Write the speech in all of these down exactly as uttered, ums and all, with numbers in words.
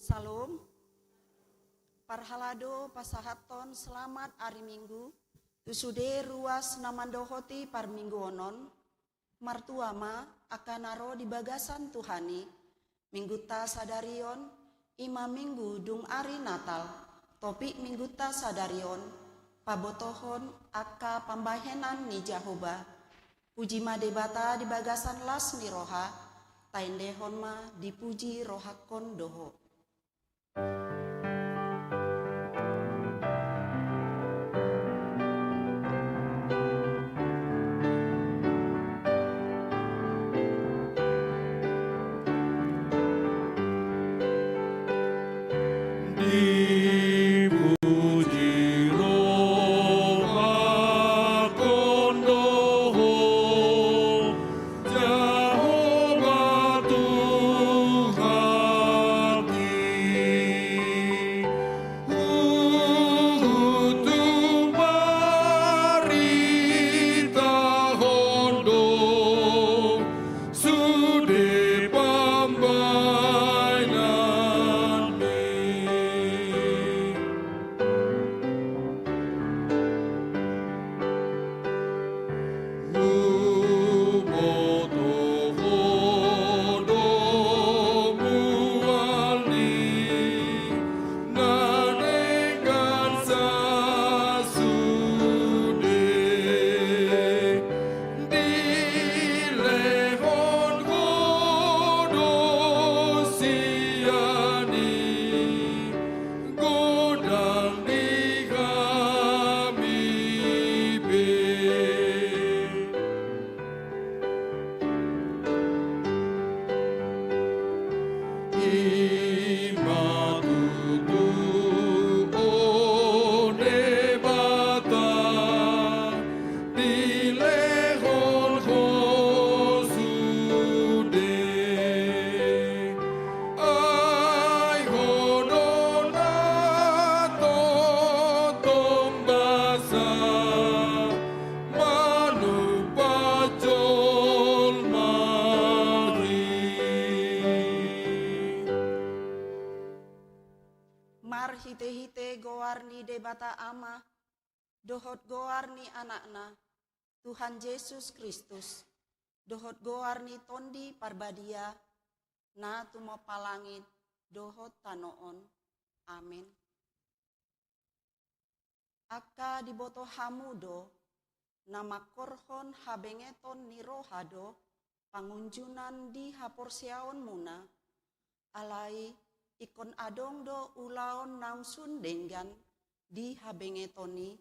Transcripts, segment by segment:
Salom. Parhalado pasahathon selamat ari Minggu tu sude ruas na mandohoti parmingguonon. Martua ma angka na ro di bagasan Tuhan i. Minggunta sadari on i ma Minggu dung ari Natal. Topik Minggunta sadari on, pabotohon angka pambahenan ni Jahowa. Puji ma Debata di bagasan las ni roha. Taendehon ma dipuji rohangkon do Ho. Dipuji rohangkon do Ho, Jahowa Tuhan i. Huhut tumbaritahon do sude pambahenanmi. Huboto Ho do mual ni na denggan sasude, dilehon Ho do sian i, godang di hami be. I ma tutu, o Debata, dilehon Ho sude. Ai Ho do na tongtong basa, manumpak jolma i. Marhitehite goar ni Debata Ama, dohot goar ni Anakna, Tuhan Jesus Kristus, dohot goar ni Tondi Parbadia, na tumompa langit dohot tano on. Amen. Angka diboto hamu do, na mangkorhon habengeton ni roha do pangunjunan di haporseaonmuna. Alai ingkon adong do ulaon naung sun denggan di habengeton i,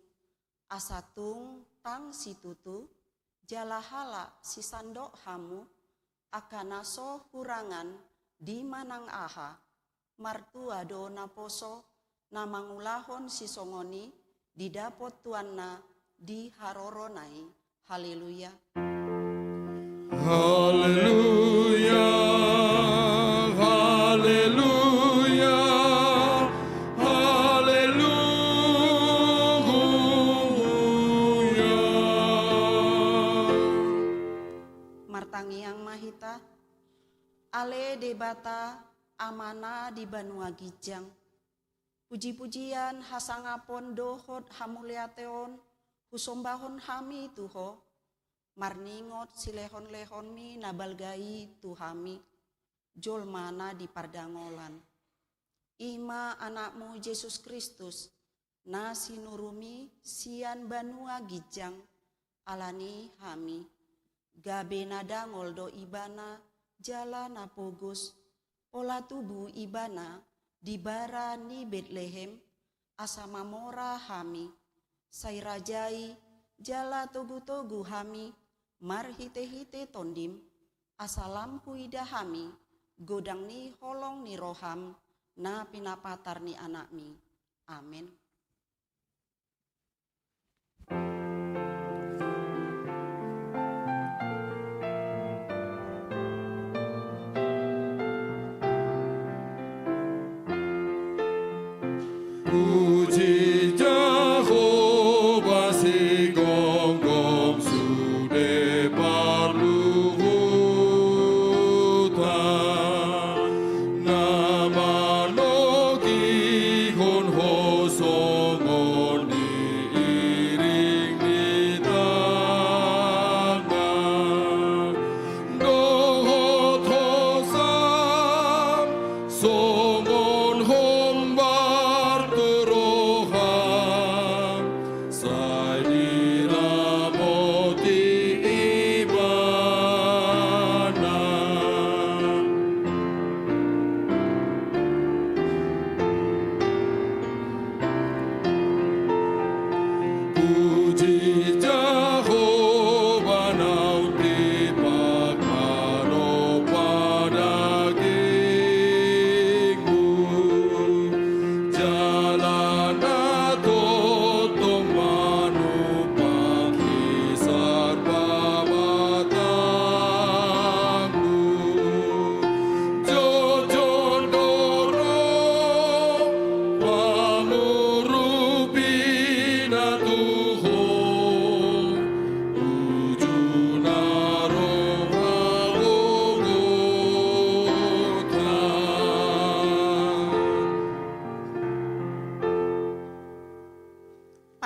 asa tung tang situtu jala halak sisandok hamu, angka na so hurangan di manang aha. Martua do naposo na mangulahon sisongon i, didapot tuanna di harorona i. Haleluya. Haleluya, haleluya, haleluya. Martangiang ma hita. Ale Debata, Amana di banua ginjang, puji-pujian, hasangapon dohot hamuliateon husombahon hami tu Ho, marningot silehon-lehonmi na balga i tu hami, jolma na di pardangolan. I ma Anakmu Jesus Kristus, na sinurumi sian banua ginjang, alani hami, gabe na dangol do Ibana jala na pogos, pola tubu Ibana di bara ni Betlehem, asa mamora hami, sai rajai jala togu-togu hami marhite-hite Tondim, asa lam huida hami godang ni holong ni roham na pinapatar ni Anakmi. Amen. Puji Jahowa, sigomgom sude parluhutan, na mano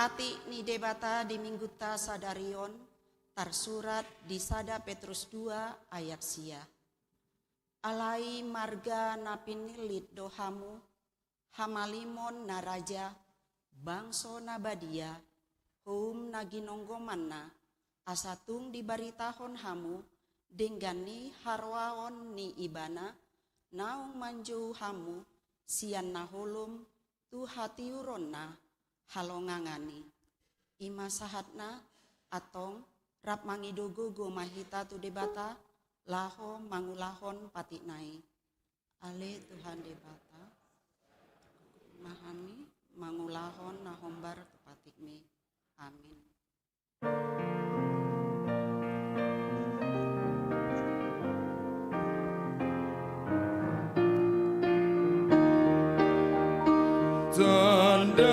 Patik ni Debata di Minggunta sadari on tarsurat di sada Petrus dua ayat sia. Alai marga na pinillit do hamu, hamalimon na raja, bangso na badia, houm na ginonggomanna, asa tung dibaritahon hamu denggan ni haroaon ni Ibana, naung manjou hamu sian na holom tu hatiuronna halongangan i. I ma sahatna. Antong rap mangido gogo ma hita tu Debata laho mangulahon patikna i. Ale Tuhan Debata, ma hami mangulahon na hombar tu patikmi. Amin. Tandahi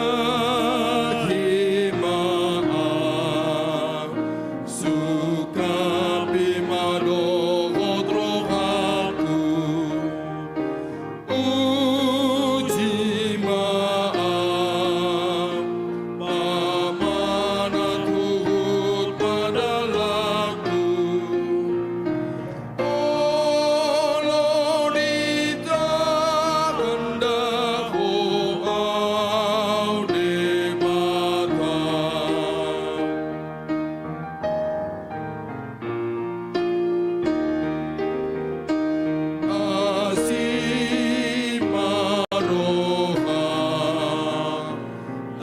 ma au, sungkapi ma dohot rohangku. Uji ma au, pamanat huhut ma dalanku. Olo ditanda Ho au Debata. Asi ma roham,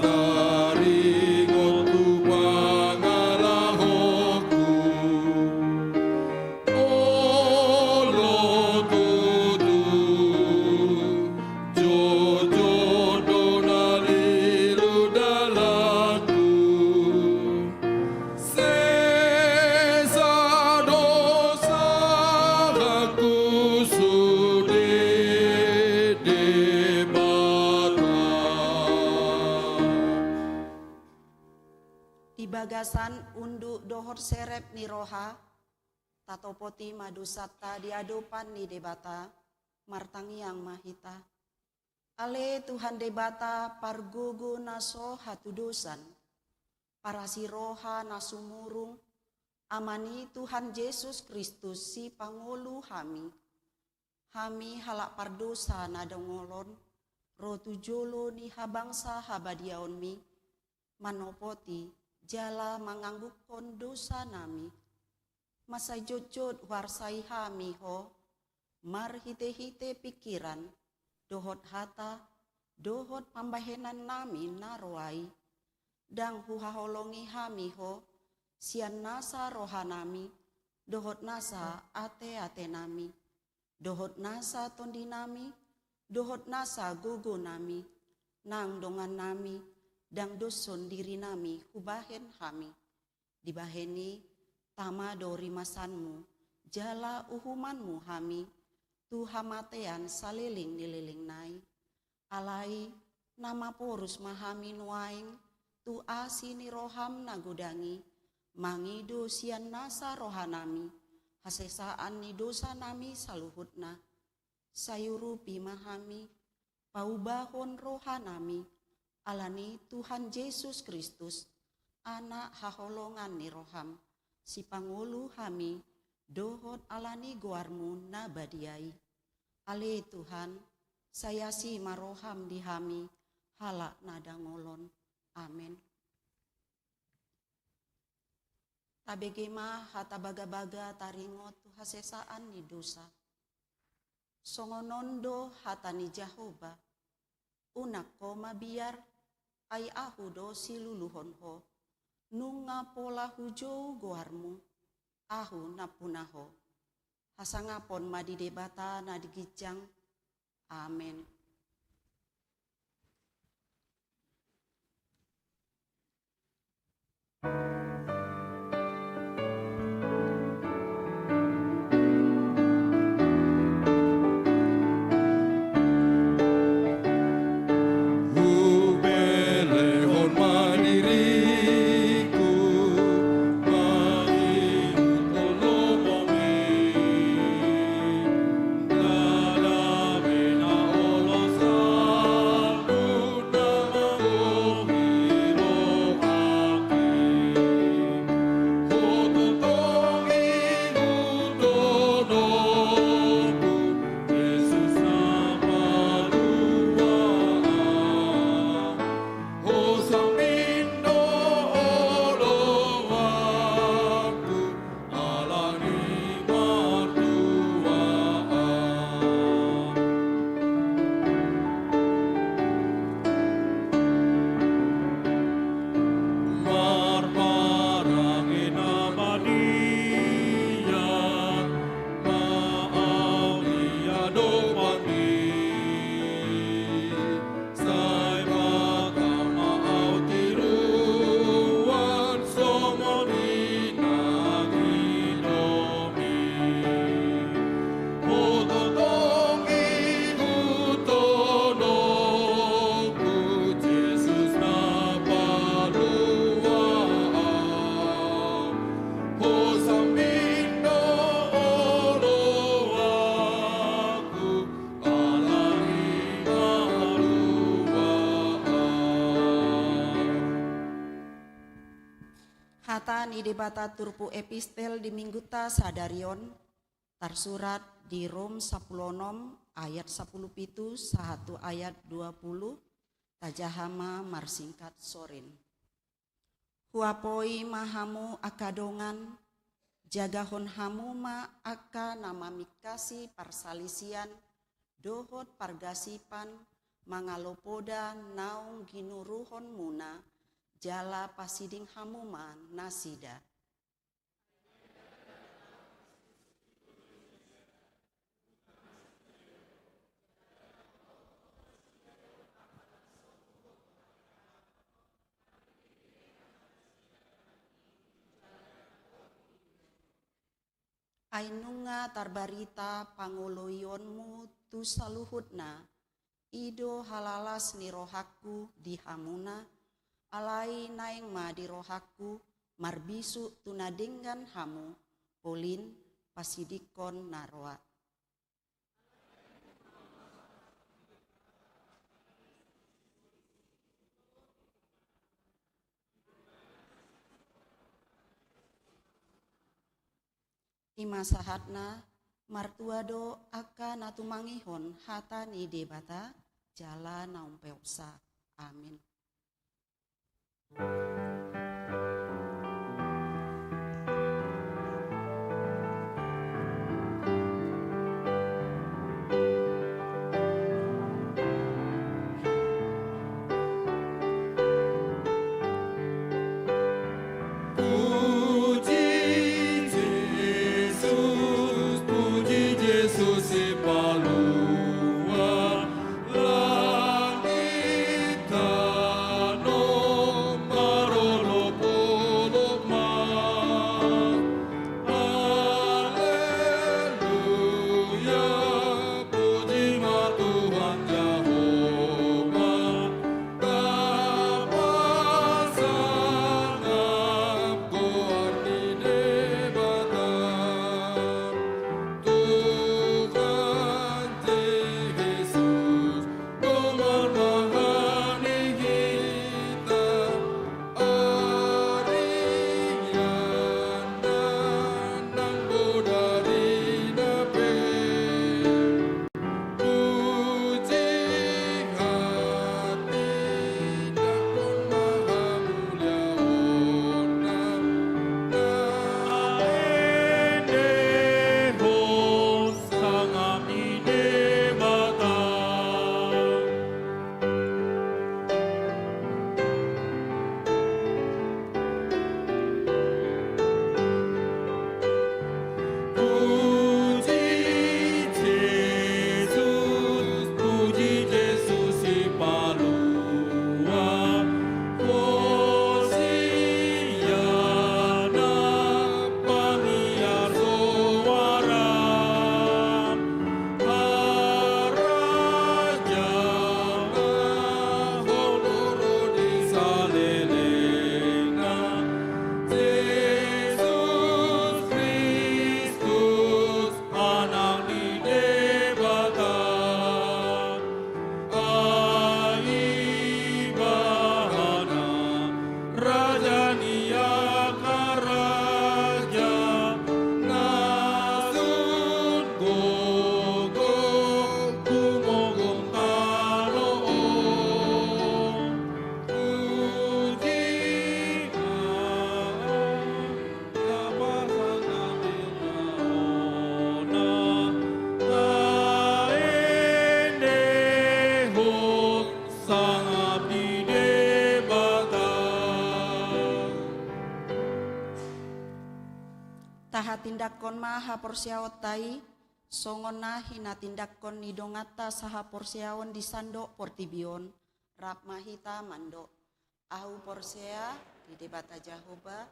taringot tu pangalahoku. Olo tutu, jotjot do na lilu dalanku. Sesa do salangku sude Debata. Di bagasan unduk dohot serep ni roha, tatopoti ma dosanta di adopan ni Debata, martangiang ma hita. Ale Tuhan Debata, pargogo na so hatudosan, parasi roha na sumurung, Ama ni Tuhan Jesus Kristus, sipangolu hami. Hami halak pardosa na dangol on, ro tu jolo ni habangsa habadiaonmi, manopoti jala manganggungkon dosanami. Mansai jotjot huarsai hami Ho, marhitehite pingkiran, dohot hata, dohot pambahenannami na roa i. Ndang huhaholongi hami Ho, sian nasa rohanami, dohot nasa ateatenami, dohot nasa tondinami, dohot nasa gogonami, nang dongannami, ndang doshon dirinami hubahen hami. Dibahen i, tama do rimasanmu, jala uhumanmu hami, tu hamatean saleleng ni lelengna i. Alai, na maporus ma hami nuaeng, tu asi ni roham na godang i, mangido sian nasa rohanami, hasesaan ni dosanami saluhutna. Sai urupi ma hami, paubahon rohanami, ala ni Tuhan Jesus Kristus, Anak haholongan ni roham, sipangolu hami, dohot ala ni goarmu na badia i. Ale Tuhan, sai asi ma roham di hami, halak na dangol on. Amen. Tabege ma hata bagabaga taringot tu hasesaan ni dosa. Songon on do hata ni Jahowa: Unang ho mabiar, ai Ahu do siluluhon ho. Nunga pola hujou goarmu, Ahu nampuna ho. Hasangapon ma di Debata na di ginjang. Amen. Hubelehon ma diringku, mangihuthon lomomi, ndada be na olo Hata ni Debata turpuk epistel di mingguta sadari on tarsurat di Rom sampulu onom ayat sampulu pitu sahat tu ayat dua pulu. Tajaha ma marsingkat sorin. Huapoi ma hamu angka dongan, jagahon hamu ma angka na mamingkasi parsalisian dohot pargasipan mangalo poda naung ginuruhonmuna, jala pasiding hamu ma nasida. Ai nunga tarbarita pangoloionmu tu saluhutna, i do halalas ni rohangku di hamuna, alai naeng ma di rohangku marbisuk tu na denggan hamu, polin pasidingkon na roa. I ma sahatna. Martua do angka na tumangihon hata ni Debata jala na umpeopsa. Amin. Puji Jesus, puji Jesus si palua, langit tano marolopolop ma. Haleluya, puji ma Tuhan Jahowa, tapasangap goar ni Debata. Tuhan Jesus, dongan ma hami hita, arian na nang bodari na pe. Puji hati dahon ma hamuliaonna, na endehon sangap ni Debata. Puji Jesus, puji Jesus si palua, Hosiana, pangiar soara. Harajaon ma honor di salelengna, Jesus Kristus, Anak ni Debata. Ai ibana Raja ni angka raja, na sun gogo humogom tano on. Puji ma tapasangap goarna, na endehon sangap ni Debata. Tahatindangkon ma haporseaonta i, songon na hinatindangkon ni donganta sahaporseaon di sandok portibi on, rap ma hita mandok. Ahu porsea di Debata Jahowa,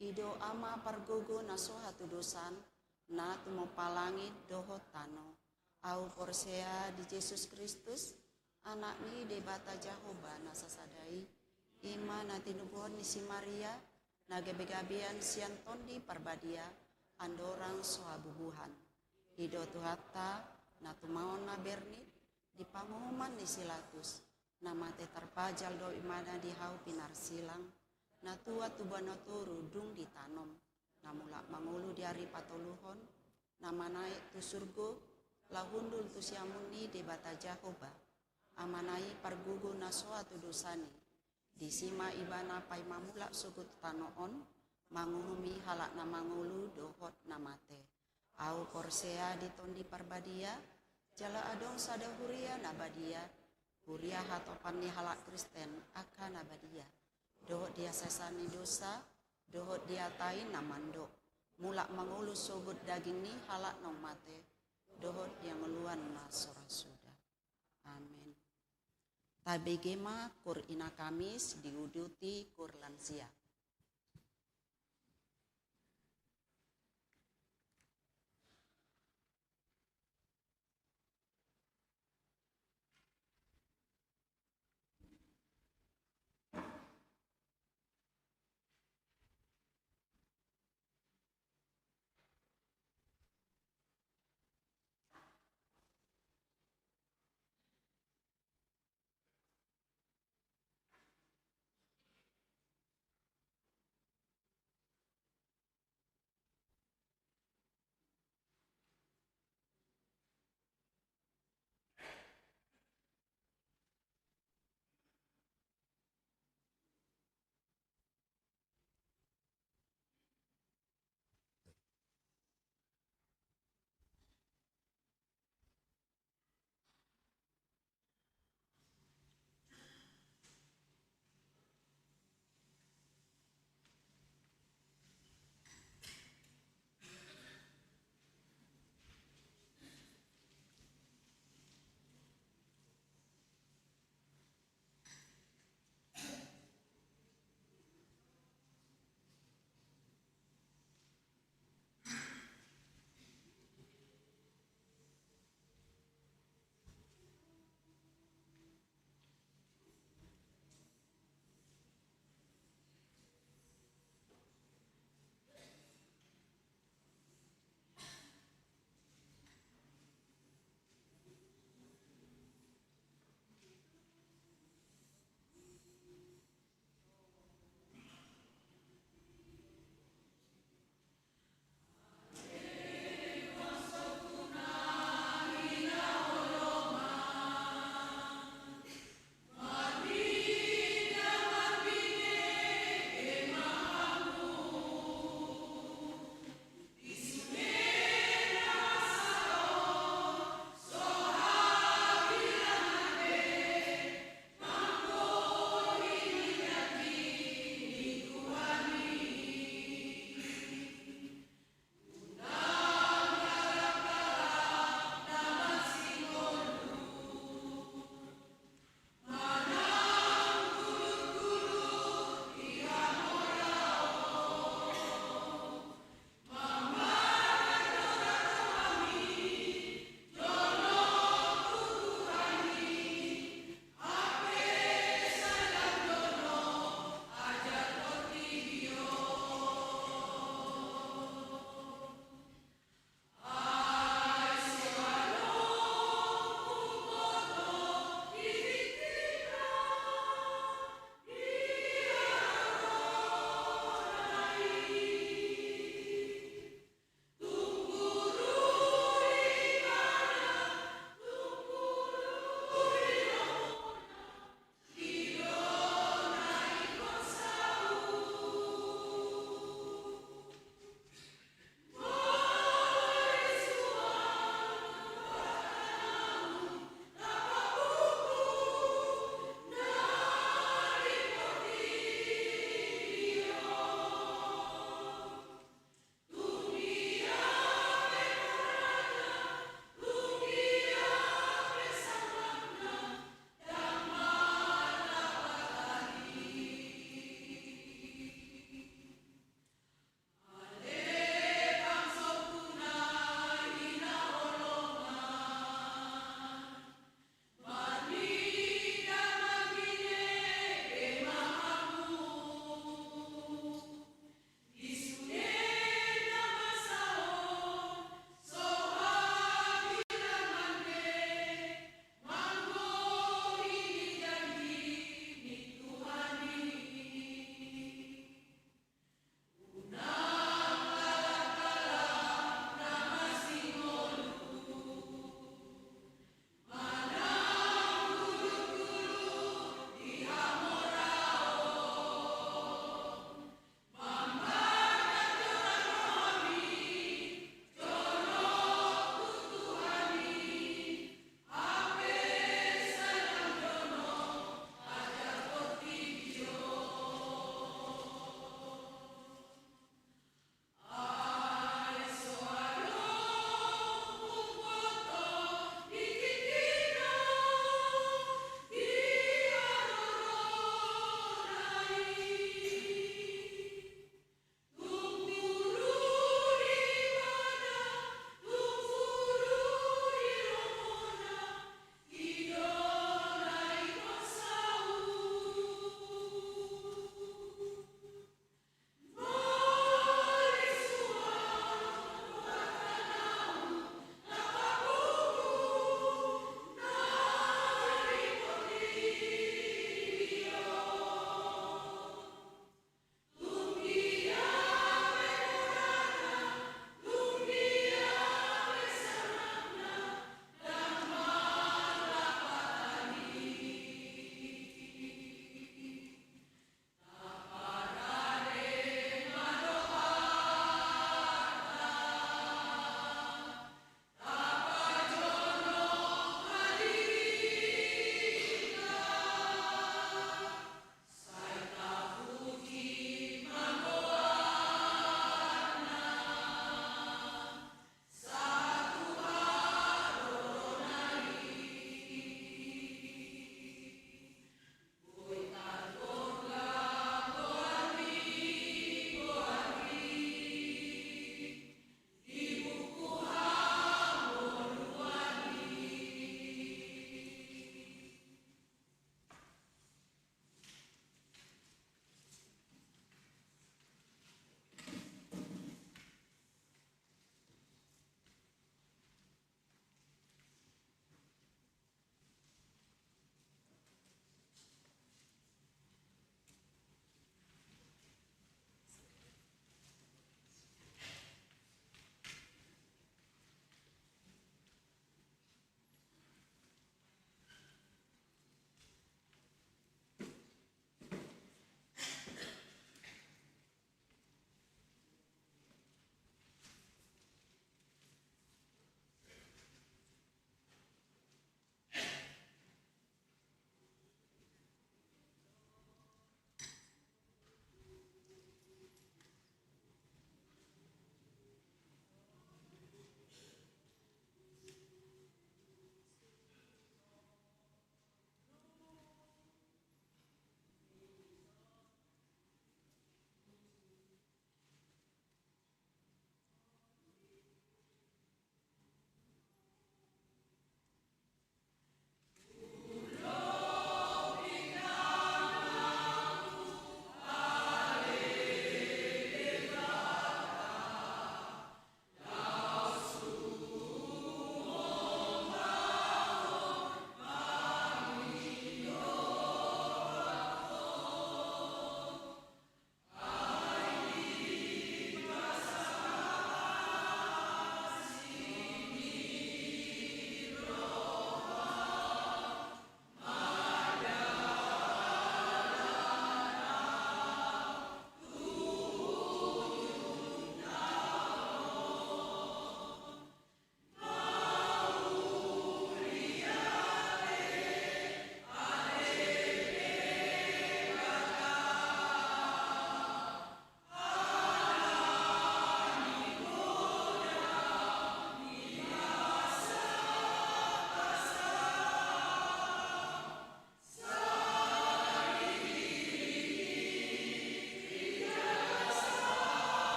i do Ama pargogo na so hatudosan, na tumompa langit dohot tano. Ahu porsea di Jesus Kristus, Anak ni Debata Jahowa na sasada i, i ma na tinubuhon ni si Maria, na gabegabean sian Tondi Parbadia, andorang so habubuhan. I do Tuhanta, na tumaon na bernit, di panguhuman ni si Latus, na mate tarpajal do ibana di hau pinarsilang, na tuat tu banua toru dung ditanom, na mulak mangolu di ari patoluhon, na manaek tu surgo, laho hundul tu siamun ni Debata Jahowa, Amana i pargogo na soat tu dosani. Disi ma ibana paima mulak sogot tu tano on, manguhumi halak na mangolu dohot na mate. Ahu porsea di Tondi Parbadia, jala adong sada huria na badia, huria hatopan ni halak Kristen angka na badia, dohot di hasesaan ni dosa, dohot di hata i na mandok, mulak mangolu sogot daging ni halak naung mate, dohot di hangoluan na so ra suda. Amen. Tabege ma Kur Ina Kamis diuduti Kur Lansia.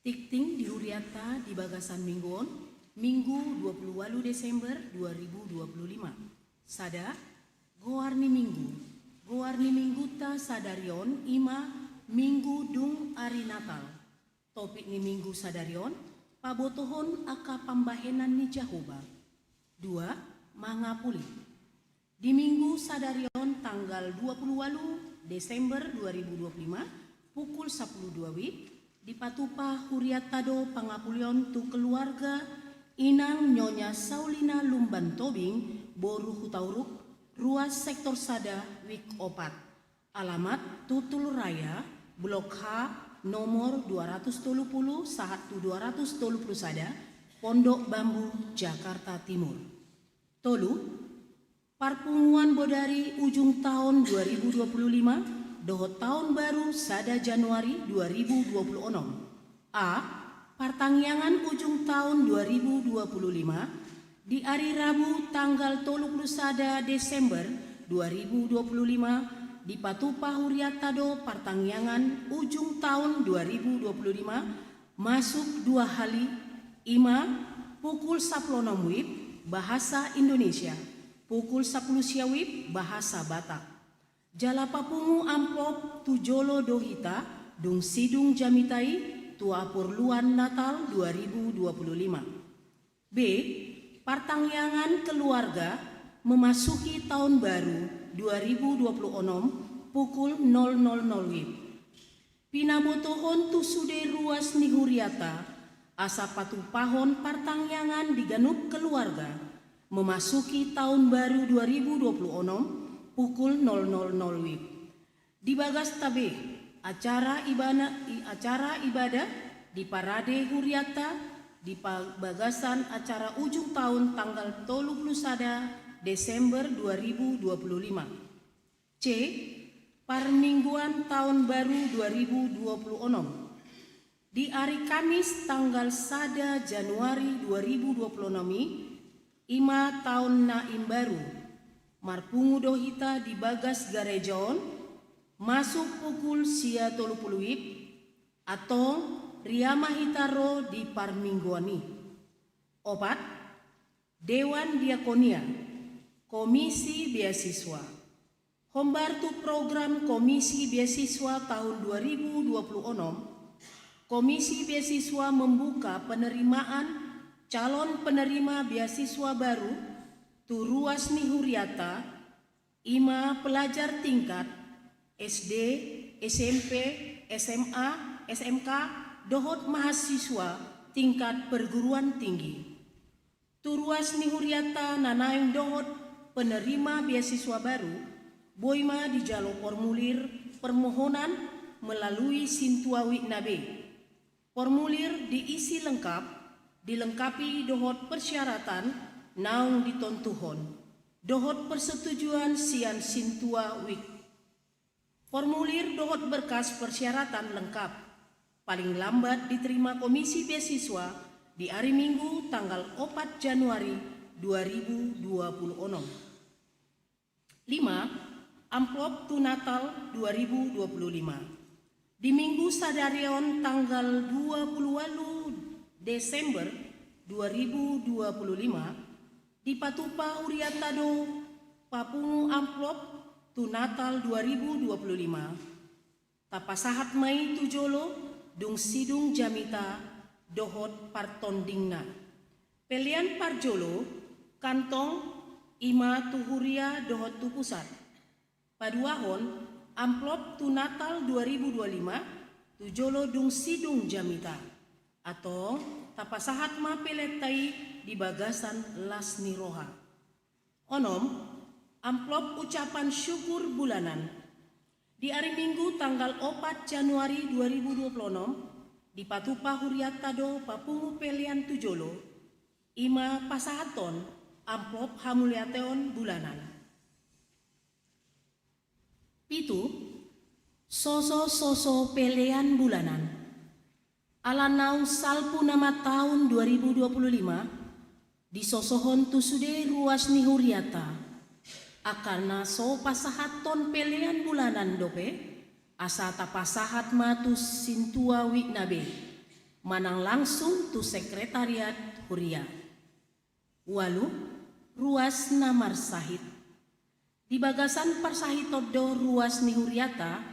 Tingting di hurianta di bagasan minggu on, Minggu dua puluh ualu Desember dua ribu dua puluh lima. Sada, goar ni minggu. Goar ni minggunta sadari on i ma Minggu dung ari Natal. Topik ni minggu sadari on, pabotohon angka pambahenan ni Jahowa. Dua, mangapuli. Di minggu sadari on tanggal dua puluh ualu Desember dua ribu dua puluh lima, pukul sapuluh dua wib, dipatupa hurianta do pangapulion tu keluarga inang Nyonya Saulina Lumban Tobing, boru Hutauruk, ruas sektor sada, wik opat. Alamat Tutul Raya, Blok H, nomor dua ratus tolu puluh sahat tu dua ratus tolu puluh sada, Pondok Bambu, Jakarta Timur. Tolu, parpunguan bodari ujung taon dua ribu dua puluh lima dohot taon baru sada Januari dua ribu dua puluh onom. A, partangiangan ujung taon dua ribu dua puluh lima di ari Rabu tanggal tolu puluh sada Desember dua ribu dua puluh lima, dipatupa hurianta do partangiangan ujung taon dua ribu dua puluh lima masuk dua hali, i ma pukul sapuluh onom wib bahasa Indonesia, pukul sapuluh sia wib bahasa Batak. Jala papungu amplop tu jolo do hita dung sidung jamita i tu haporluan Natal dua ribu dua puluh lima. B, partangiangan keluarga memasuki tahun baru dua ribu dua puluh enam pukul nol nol nol wib. Pinabotohon tu sude ruas ni hurianta asa patupahon partangiangan di ganup keluarga memasuki tahun baru dua ribu dua puluh enam pukul nol nol nol wib. Di bagasta be, acara ibana, i, acara ibadah di parade hurianta di pa-, bagasan acara ujung tahun tanggal tolu puluh sada Desember dua ribu dua puluh lima. C, parmingguan taon baru dua ribu dua puluh enam. Di ari Kamis tanggal sada Januari dua ribu dua puluh enam i, i ma taon na imbaru. Marpungu do hita di bagas gareja on, masuk pukul sia tolu puluh wib, antong ria ma hita ro di parmingguan i. Opat, Dewan Diakonia, Komisi Beasiswa. Hombar tu program Komisi Beasiswa tahun dua ribu dua puluh enam, Komisi Beasiswa membuka penerimaan calon penerima beasiswa baru tu ruas ni hurianta, i ma pelajar tingkat S D, S M P, S M A, S M K, dohot mahasiswa tingkat perguruan tinggi. Tu ruas ni hurianta na naeng dohot penerima beasiswa baru, boi ma dijalo formulir permohonan melalui sintua wikna be. Formulir diisi lengkap, dilengkapi dohot persyaratan naung ditontuhon, dohot persetujuan sian sintua wik. Formulir dohot berkas persyaratan lengkap paling lambat diterima Komisi Beasiswa di ari Minggu tanggal opat Januari dua ribu dua puluh enam. Lima, amplop tu Natal dua ribu dua puluh lima. Di Minggu sadari on tanggal dua puluh ualu Desember dua ribu dua puluh lima, dipatupa hurianta do papungu amplop tu Natal dua ribu dua puluh lima. Tapasahat ma i tu jolo dung sidung jamita dohot partondingna. Pelean parjolo, kantong, i ma tu huria dohot tu pusat. Paduahon, amplop tu Natal dua ribu dua lima, tu jolo dung sidung jamita. Antong, tapasahat ma peleanta i di bagasan las ni roha. Onom, amplop ucapan syukur bulanan. Di ari Minggu tanggal opat Januari dua ribu dua puluh enam, dipatupa hurianta do papungu pelean tu jolo, i ma pasahathon amplop hamauliateon bulanan. Pitu, sosososo pelean bulanan. Ala naung salpu nama taon dua ribu dua puluh lima, disosohon tu sude ruas ni hurianta. Angka na so pasahathon pelean bulanan dope, asa tapasahat ma tu sintua wikna be. manang langsung tu sekretariat huria. Ualu, ruas na marsahit. Di bagasan parsahiton do ruas ni huriata,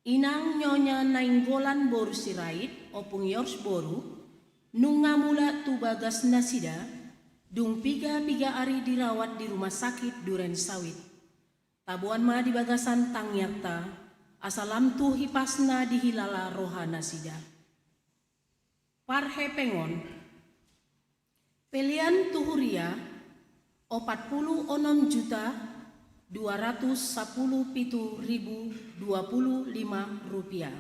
inang Nyonya Nainggolan boru Sirait, Ompung Yoris boru, nunga mulak tu bagas nasida, dung piga-piga ari dirawat di rumah sakit Duren Sawit. Taboan ma di bagasan tangiangta, asa lam tu hipasna dihilala roha nasida. Parhepengon. Pelean tu huria, opat pulu onom juta dua ratus sapulu pitu ribu dua pulu lima rupiah.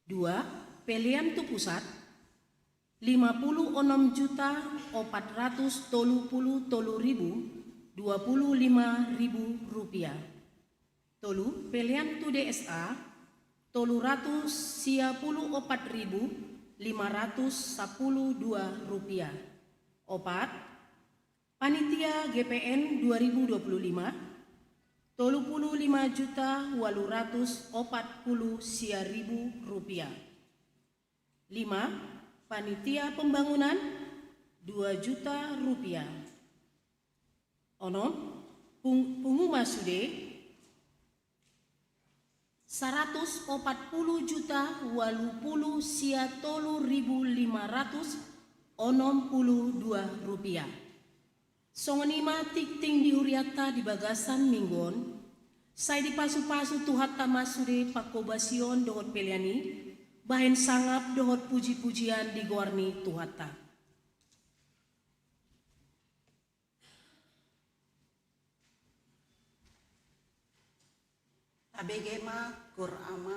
Dua, pelean tu pusat, lima pulu onom juta opat ratus tolu pulu tolu ribu dua pulu lima ribu rupiah. Tolu, pelean tu D S A, tolu ratus sia pulu opat ribu lima ratus sapulu dua rupiah. Opat, panitia G P N dua ribu dua pulu lima, tolu pulu lima juta ualu ratus opat pulu sia ribu rupiah. Lima, panitia pembangunan, dua juta rupiah. Onom, pung-, punguma sude, saratus opat pulu juta ualu pulu sia tolu ribu lima ratus onom pulu dua rupiah. Songon i ma tingting di hurianta di bagasan minggu on, sai dipasu-pasu Tuhanta ma sude panghobasion dohot pelean i, bahen sangap dohot puji-pujian di goar ni Tuhanta. Tabege ma, Guru Ama.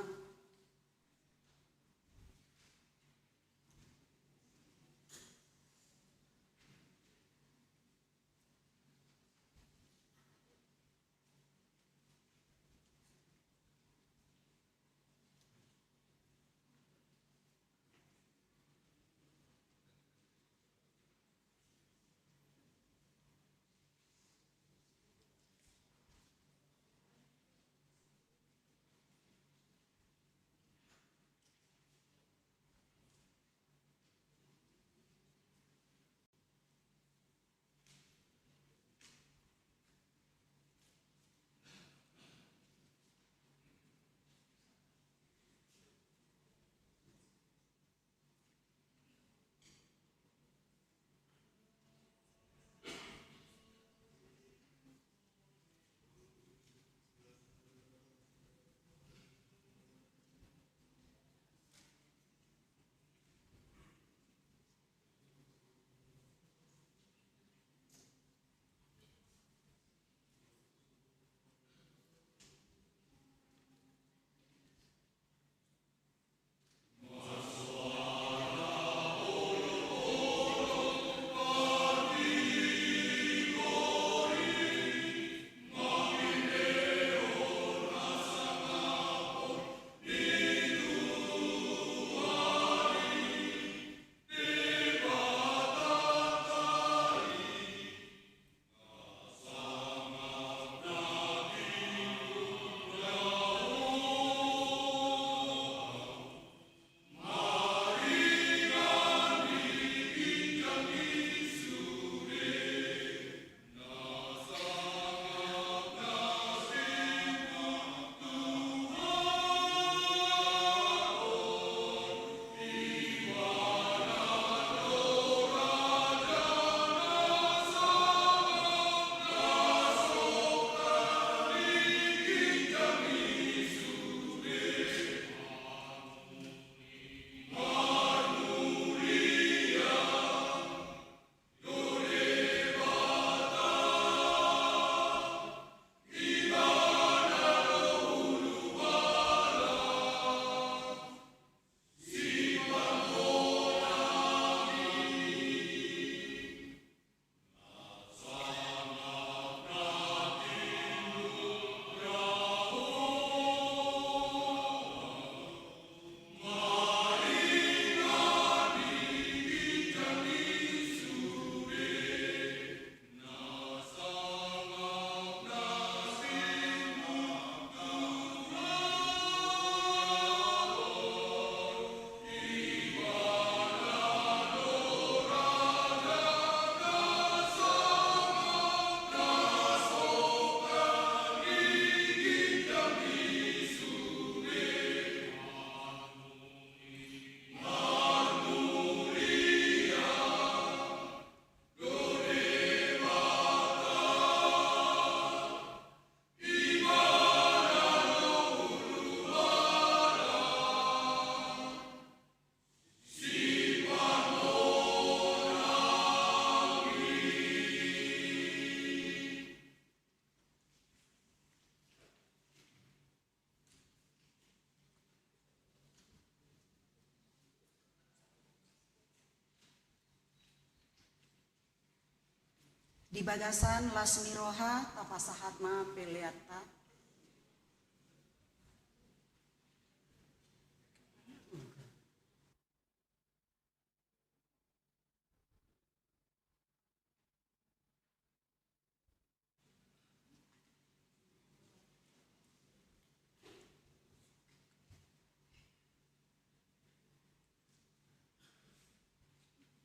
Di bagasan las ni roha tapasahat ma peleanta.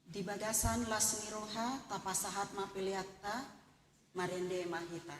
Di bagasan las ni roha tapasahat ma peleanta, marende ma hita.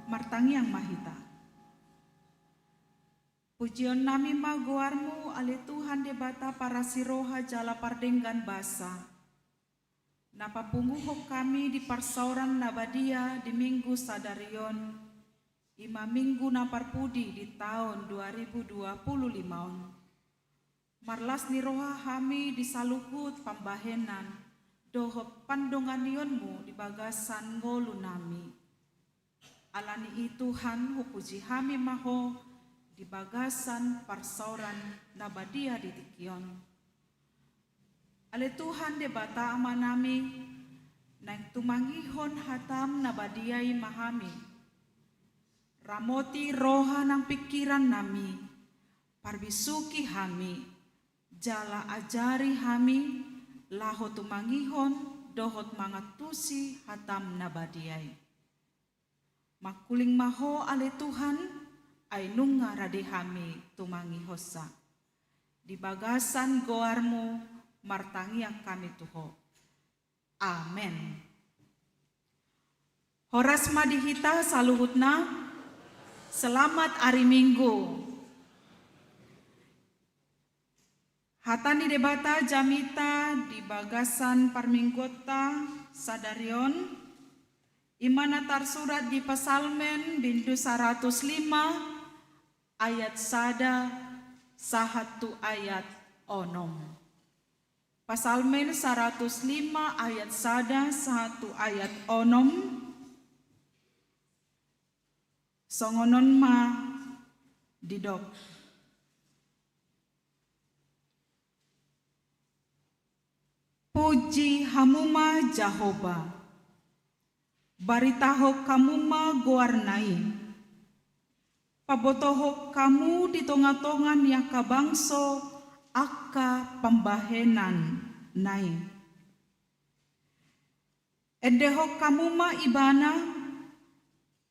Martangiang ma hita. Pujionnami ma goarMu, ale Tuhan Debata parasi roha jala pardenggan basa, na papunguhon hami di parsaoran na badia di Minggu sadari on, i ma Minggu na parpudi di taon dua ribu dua puluh lima on. Marlas ni roha hami di saluhut pambahenan, dohot pandonganionmu di bagasan ngolunami. Ala ni i Tuhan, hupuji hami ma Ho di bagasan parsaoran na badia di tingki on. Ale Tuhan Debata Amanami, naeng tumangihon hatam na badia i ma hami. Ramoti roha nang pingkirannami, parbisuhi hami, jala ajari hami laho tumangihon dohot mangantusi hatam na badia i. Mangkuling ma Ho ale Tuhan, ai nunga rade hami tumangihonsa. Di bagasan goarmu martangiang hami tu Ho. Amen. Horas ma di hita saluhutna. Selamat ari Minggu. Hata ni Debata jamita di bagasan parmingguonta sadari on, i ma na tarsurat di Psalmen bindu saratus lima ayat sada sahat tu ayat onom. Psalmen saratus lima ayat sada sahat tu ayat onom. Songon on ma didok. Puji hamu ma Jahowa. Baritahon hamu ma goarna i. Pabotohon hamu di tongatonga ni angka bangso angka pambahenanna i. Endehon hamu ma Ibana,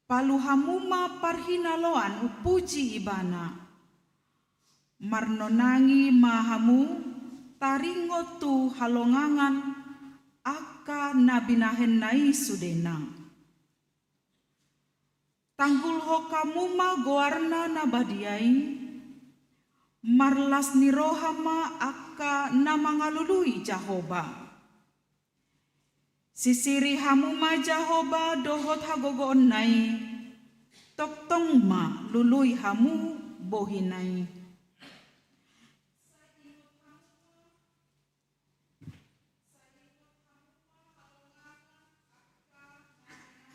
palu hamu ma parhinaloan umpuji Ibana. Marnonangi ma hamu taringot tu halongangan angka na binahenna i sudena. Tanggulhon hamu ma goarna na badia i, marlas ni roha ma angka na mangalului Jahowa. Sisiri hamu ma Jahowa dohot hagogoonna i, tongtong ma lului hamu bohina i.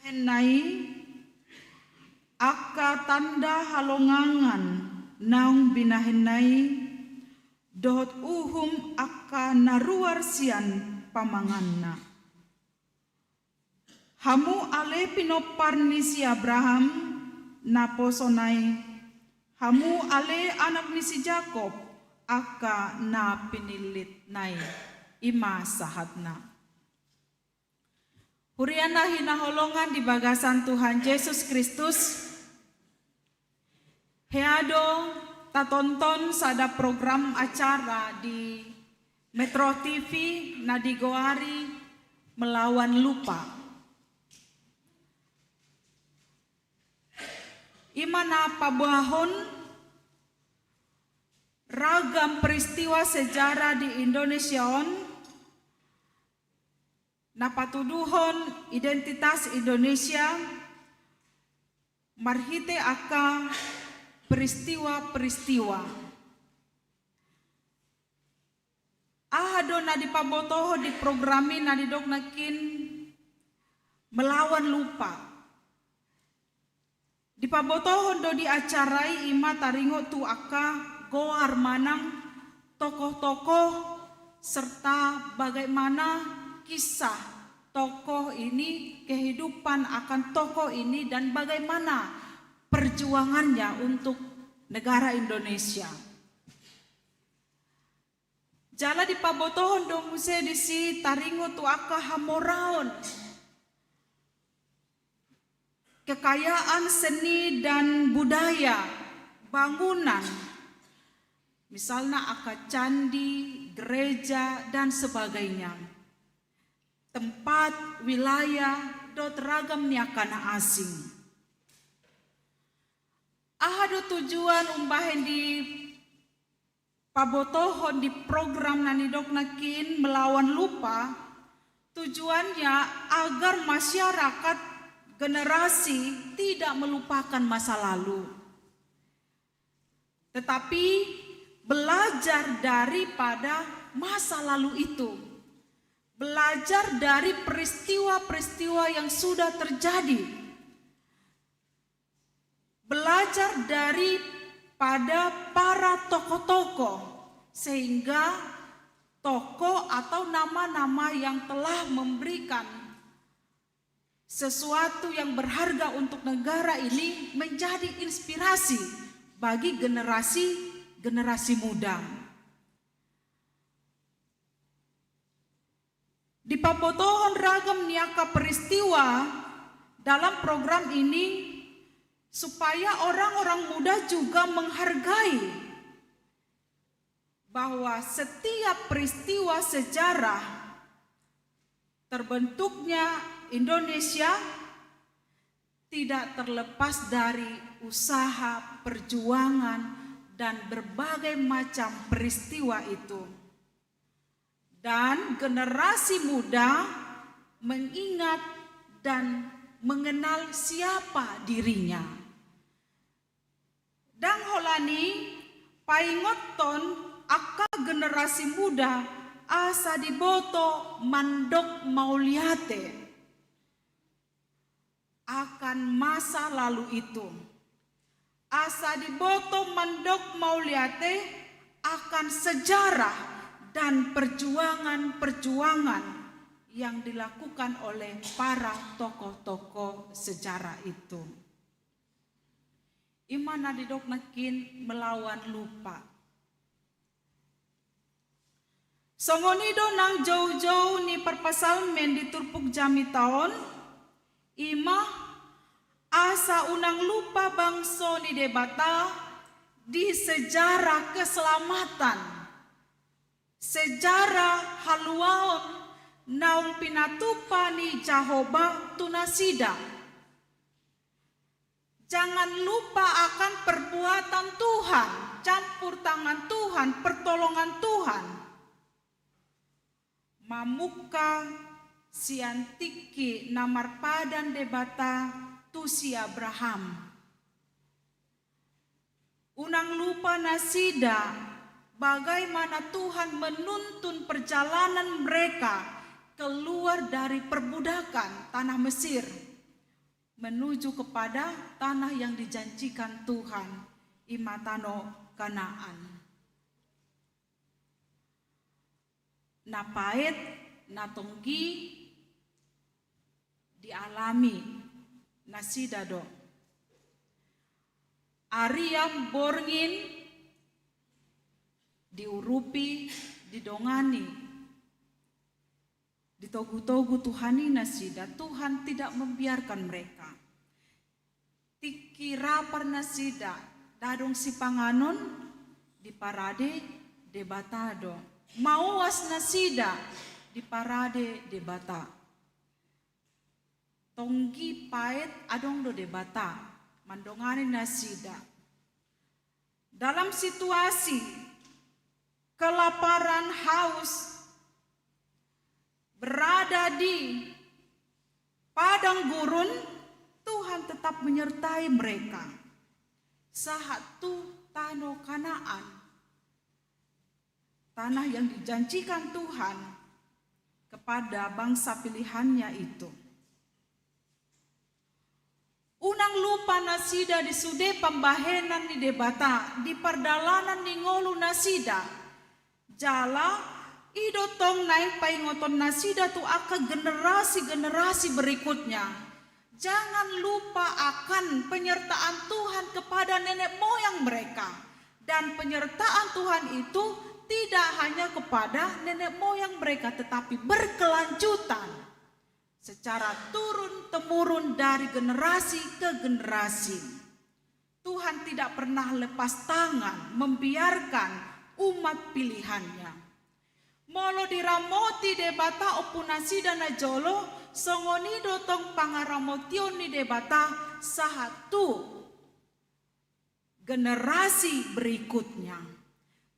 Binahenna i, angka tanda halongangan naung binahenna i, dohot uhum angka na ruar sian pamanganna. Hamu ale pinompar ni si Abraham naposona i, hamu ale anak ni si Jakob angka na pinillitna i, i ma sahatna. Huria na hinaholongan di bagasan Tuhan Jesus Kristus, hea do tatonton sada program acara di Metro T V na digoari Melawan Lupa. I ma na paboahon ragam peristiwa sejarah di Indonesia on, na patuduhon identitas Indonesia marhite angka peristiwa-peristiwa. Aha do na dipabotohon di program i na didok nangkin Melawan Lupa? Dipabotohon do di acara i, i ma taringot tu angka goar manang tokoh-tokoh serta bagaimana kisah tokoh ini, kehidupan akan tokoh ini, dan bagaimana perjuangannya untuk negara Indonesia. Jala dipabotohon do muse disi taringot tu angka hamoraon kekayaan seni dan budaya, bangunan, misalna angka candi, gereja, dan sebagainya, tempat, wilayah, dohot ragam ni angka na asing. Aha do tujuan umbahen di pabotohon di program na nidok nangkin Melawan Lupa, tujuannya agar masyarakat, generasi tidak melupakan masa lalu, tetapi belajar daripada masa lalu itu. Belajar dari peristiwa-peristiwa yang sudah terjadi. Belajar daripada para tokoh-tokoh, sehingga tokoh atau nama-nama yang telah memberikan sesuatu yang berharga untuk negara ini menjadi inspirasi bagi generasi-generasi muda. Dipabotohon ragam ni angka peristiwa dalam program ini supaya orang-orang muda juga menghargai bahwa setiap peristiwa sejarah terbentuknya Indonesia tidak terlepas dari usaha, perjuangan, dan berbagai macam peristiwa itu. Dan generasi muda mengingat dan mengenal siapa dirinya. Ndang holan i, paingothon angka generasi muda asa diboto mandok mauliate akan masa lalu itu. Asa diboto mandok mauliate akan sejarah dan perjuangan-perjuangan yang dilakukan oleh para tokoh-tokoh sejarah itu. I ma na didok nangkin melawan lupa. Songon i do nang joujou ni parpsalmen di turpuk jamita on, i ma asa unang lupa bangso ni Debata di sejarah keselamatan, sejarah haluaon naung pinatupa ni Jahowa tu nasida. Jangan lupa akan perbuatan Tuhan, campur tangan Tuhan, pertolongan Tuhan. Mamungka sian tingki na marpadan Debata tu si Abraham. Unang lupa nasida bagaimana Tuhan menuntun perjalanan mereka keluar dari perbudakan tanah Mesir menuju kepada tanah yang dijanjikan Tuhan, i ma tano Kanaan. Na paet, na tonggi dialami nasida do. Arian borngin diurupi, didongani, ditogu-togu Tuhan i nasida. Tuhan tidak membiarkan mereka. Tingki rapar nasida, ndang adong sipanganon, diparade Debata do. Mauas nasida, diparade Debata. Tonggi paet adong do Debata mandongani nasida. Dalam situasi kelaparan, haus, berada di padang gurun, Tuhan tetap menyertai mereka sahat tu tano Kanaan, tanah yang dijanjikan Tuhan kepada bangsa pilihan-Nya itu. Unang lupa nasida di sude pambahenan ni Debata di pardalanan ni ngolu nasida. Jala i do tong naeng paingoton nasida tu angka generasi-generasi berikutnya. Jangan lupa akan penyertaan Tuhan kepada nenek moyang mereka. Dan penyertaan Tuhan itu tidak hanya kepada nenek moyang mereka, tetapi berkelanjutan secara turun-temurun dari generasi ke generasi. Tuhan tidak pernah lepas tangan membiarkan umat pilihan-Nya. Molo diramoti Debata ompu nasida najolo, songon i do tong pangaramotion ni Debata sahat tu generasi berikutnya.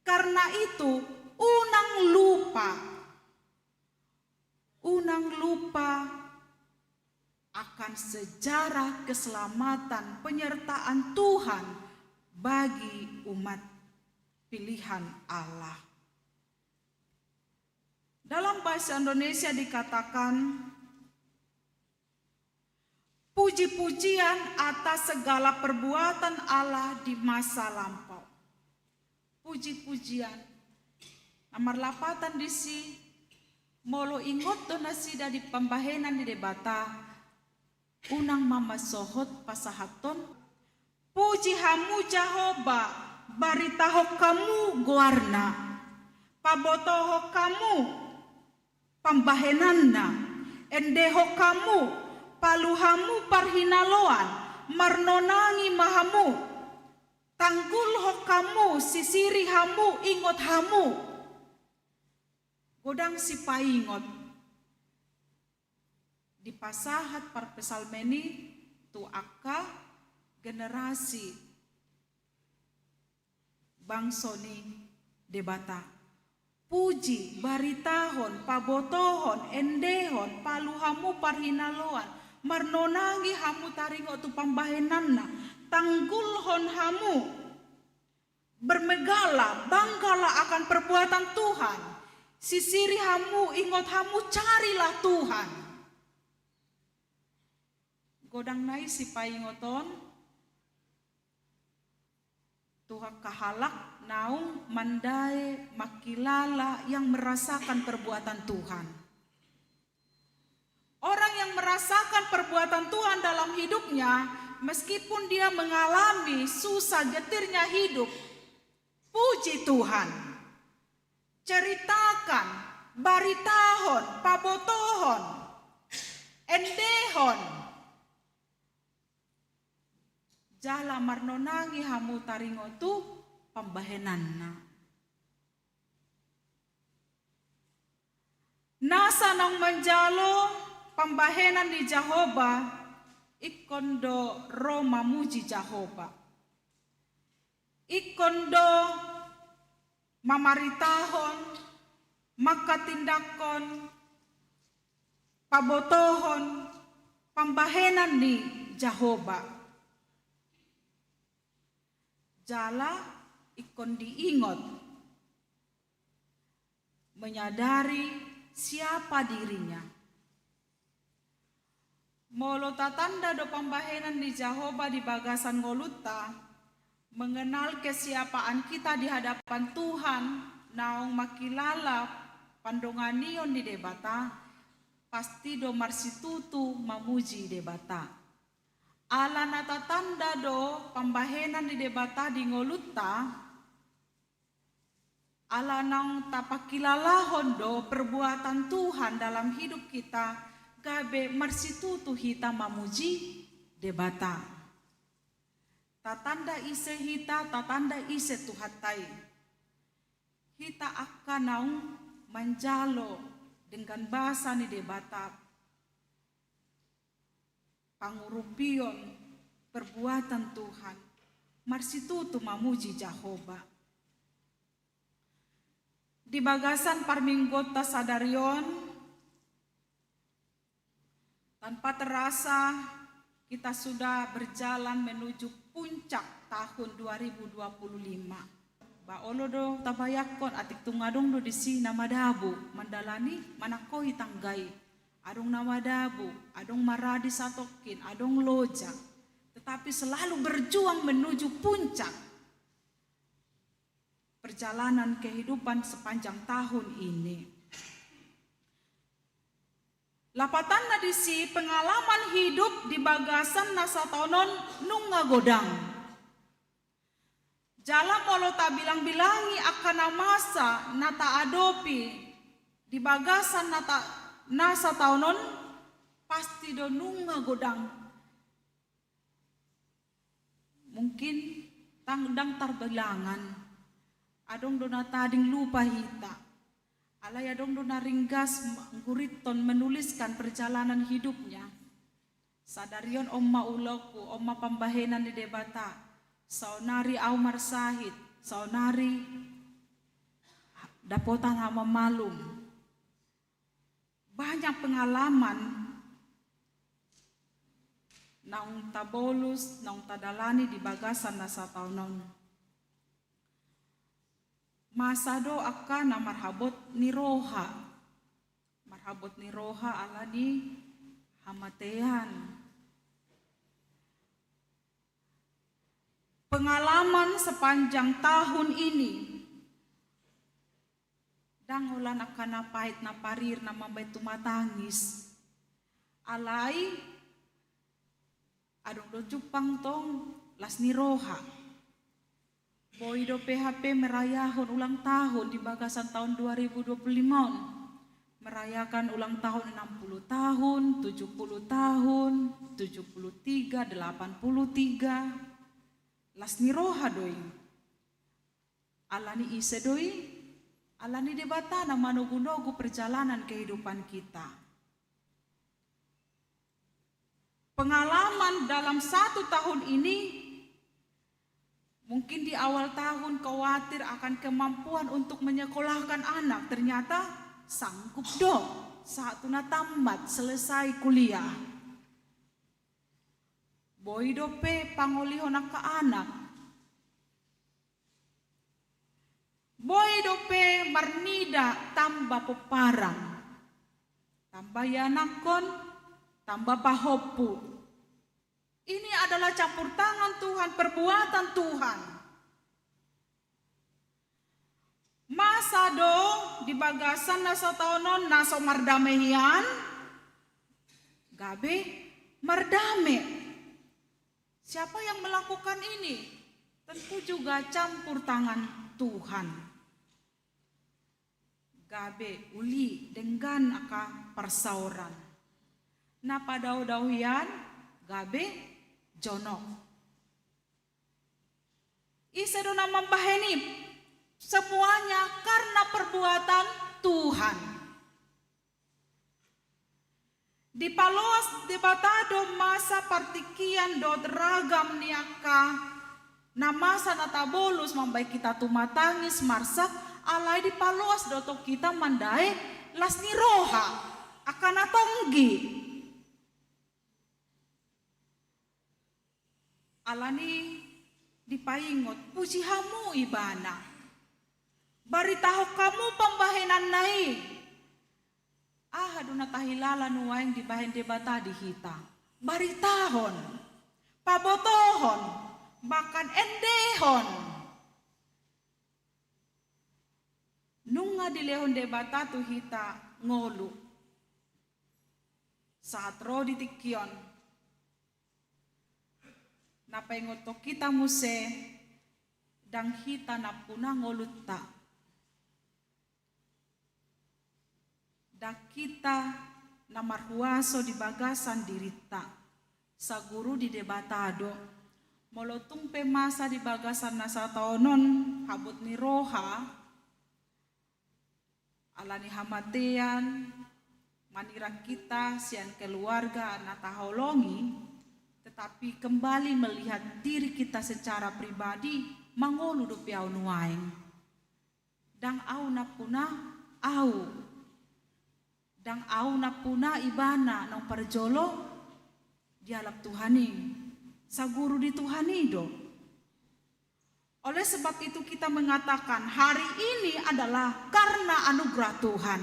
Karena itu, unang lupa, unang lupa akan sejarah keselamatan penyertaan Tuhan bagi umat pilihan Allah. Dalam bahasa Indonesia dikatakan, puji-pujian atas segala perbuatan Allah di masa lampau. Puji-pujian. Na marlapatan disi, molo ingot do nasida di pambahenan ni Debata, unang ma mansohot pasahathon: Puji hamu Jahowa, baritahon hamu goarna, pabotohon hamu pambahenanna, endehon hamu, palu hamu parhinaloan, marnonangi ma hamu, tanggulhon hamu, sisiri hamu, ingot hamu. Godang sipaingot dipasahat parpsalmen i tu angka generasi bangso ni Debata. Puji, baritahon, pabotohon, endehon, palu hamu parhinaloan, marnonangi hamu taringot tu pambahenanna, tanggulhon hamu, bermegahlah, banggalah akan perbuatan Tuhan. Sisiri hamu, ingot hamu, carilah Tuhan. Godang nai sipaingot on tu angka halak naung mandae, mangkilala, yang merasakan perbuatan Tuhan. Orang yang merasakan perbuatan Tuhan dalam hidupnya, meskipun dia mengalami susah getirnya hidup, puji Tuhan. Ceritakan, baritahon, pabotohon, endehon, jala marnonangi hamu taringot tu pambahenanna. Nasa naung manjalo pambahenan ni Jahowa, ingkon do ro mamuji Jahowa. Ingkon do mamaritahon, manghatindanghon, pabotohon pambahenan ni Jahowa. Jala ingkon diingot, menyadari siapa dirinya. Molo tatanda do pambahenan ni Jahowa di bagasan ngolunta, mengenal kesiapaan kita di hadapan Tuhan, naung mangkilala pandonganion ni Debata, pasti do marsitutu mamuji Debata. Ala na tatanda do pambahenan ni Debata di ngolunta, ala naung tapangkilalahon do perbuatan Tuhan dalam hidup kita, gabe marsitutu hita mamuji Debata. Tatanda ise hita, tatanda ise Tuhanta i. Hita angka naung manjalo denggan basa ni Debata, pangurupion perbuatan Tuhan, marsitutu mamuji Jahowa. Di bagasan parmingguonta sadari on, tanpa terasa kita sudah berjalan menuju puncak tahun dua ribu dua puluh lima. Ba olo do tabayangkon, atik tung adong do disi na madabu mandalani, manangkohi tangga i. Adong na madabu, adong maradi satongkin, adong loja. Tetapi selalu berjuang menuju puncak perjalanan kehidupan sepanjang tahun ini. Lapatanna disi, pengalaman hidup di bagasan na sataon on nunga godang. Jala molo tabilang-bilangi angka na masa na taadopi di bagasan na ta-, na sataon on, pasti do nunga godang. Mungkin tang-, ndang tarbilangan. Adong do na tading lupa hita. Alai adong do na ringgas m-, nggurithon, menuliskan perjalanan hidupnya. Sadari on, on ma ulaonku, on ma pambahenan ni Debata. Saonari au marsahit, saonari dapotan au mamalum. Banyak pengalaman naung tabolus, naung tadalani di bagasan na sataon on. Masa do angka na marhabot ni roha. habot ni roha ala ni hamatean. Pengalaman sepanjang tahun ini, ndang holan angka na pahit na parir na mambahen tumatangis. Alai adong do jumpang tong las ni roha. Boi dope hape merayahon ulang tahun di bagasan tahun dua ribu dua puluh lima on. Merayakan ulang tahun enam puluh tahun, tujuh puluh tahun, tujuh puluh tiga, delapan puluh tiga. Las ni roha do i. Ala ni ise do i? Ala ni Debata na manogu-nogu perjalanan kehidupan kita. Pengalaman dalam satu tahun ini, mungkin di awal tahun khawatir akan kemampuan untuk menyekolahkan anak, ternyata sanggup do, sahat tu na tammat selesai kuliah. Boi dope pangolihon angka anak. Boi dope marnida tamba pomparan, tamba ianakhon, tamba pahompu. Ini adalah campur tangan Tuhan, perbuatan Tuhan. Masa do di bagasan na sataon on na so mardame hian? Gabe mardame. Siapa yang melakukan ini? Tentu juga campur tangan Tuhan. Gabe uli denggan angka parsaoran. Na padao-dao hian gabe jonok. Ise do na mambahen i? Semuanya karena perbuatan Tuhan. Dipaloas Debata do masa partingkian dohot ragam ni angka na masa na tabolus mambahen hita tumatangis, marsak, alai dipaloas do tong hita mandae las ni roha, angka na tonggi. Alani dipaingot, puji hamu Ibana. Baritahon hamu pambahenanna i. Aha do na tahilala nuaeng dibahen Debata di hita? Baritahon, pabotohon, bahkan endehon. Nunga dilehon Debata tu hita ngolu. Sahat ro di tingki on, na paingothon hita muse, ndang hita nampuna ngolunta. Ndang hita na marhuaso di bagasan dirinta. Saguru di Debata do. Molo tung pe masa di bagasan na sataon on habot ni roha, alani hamatean, manirang hita sian keluarga na taholongi, tetapi kembali melihat diri kita secara pribadi, mangolu dope au nuaeng. Ndang au nampuna au. Ndang au nampuna Ibana naung parjolo dialap Tuhan i. Saguru di Tuhan i do. Oleh sebab itu kita mengatakan hari ini adalah karena anugerah Tuhan.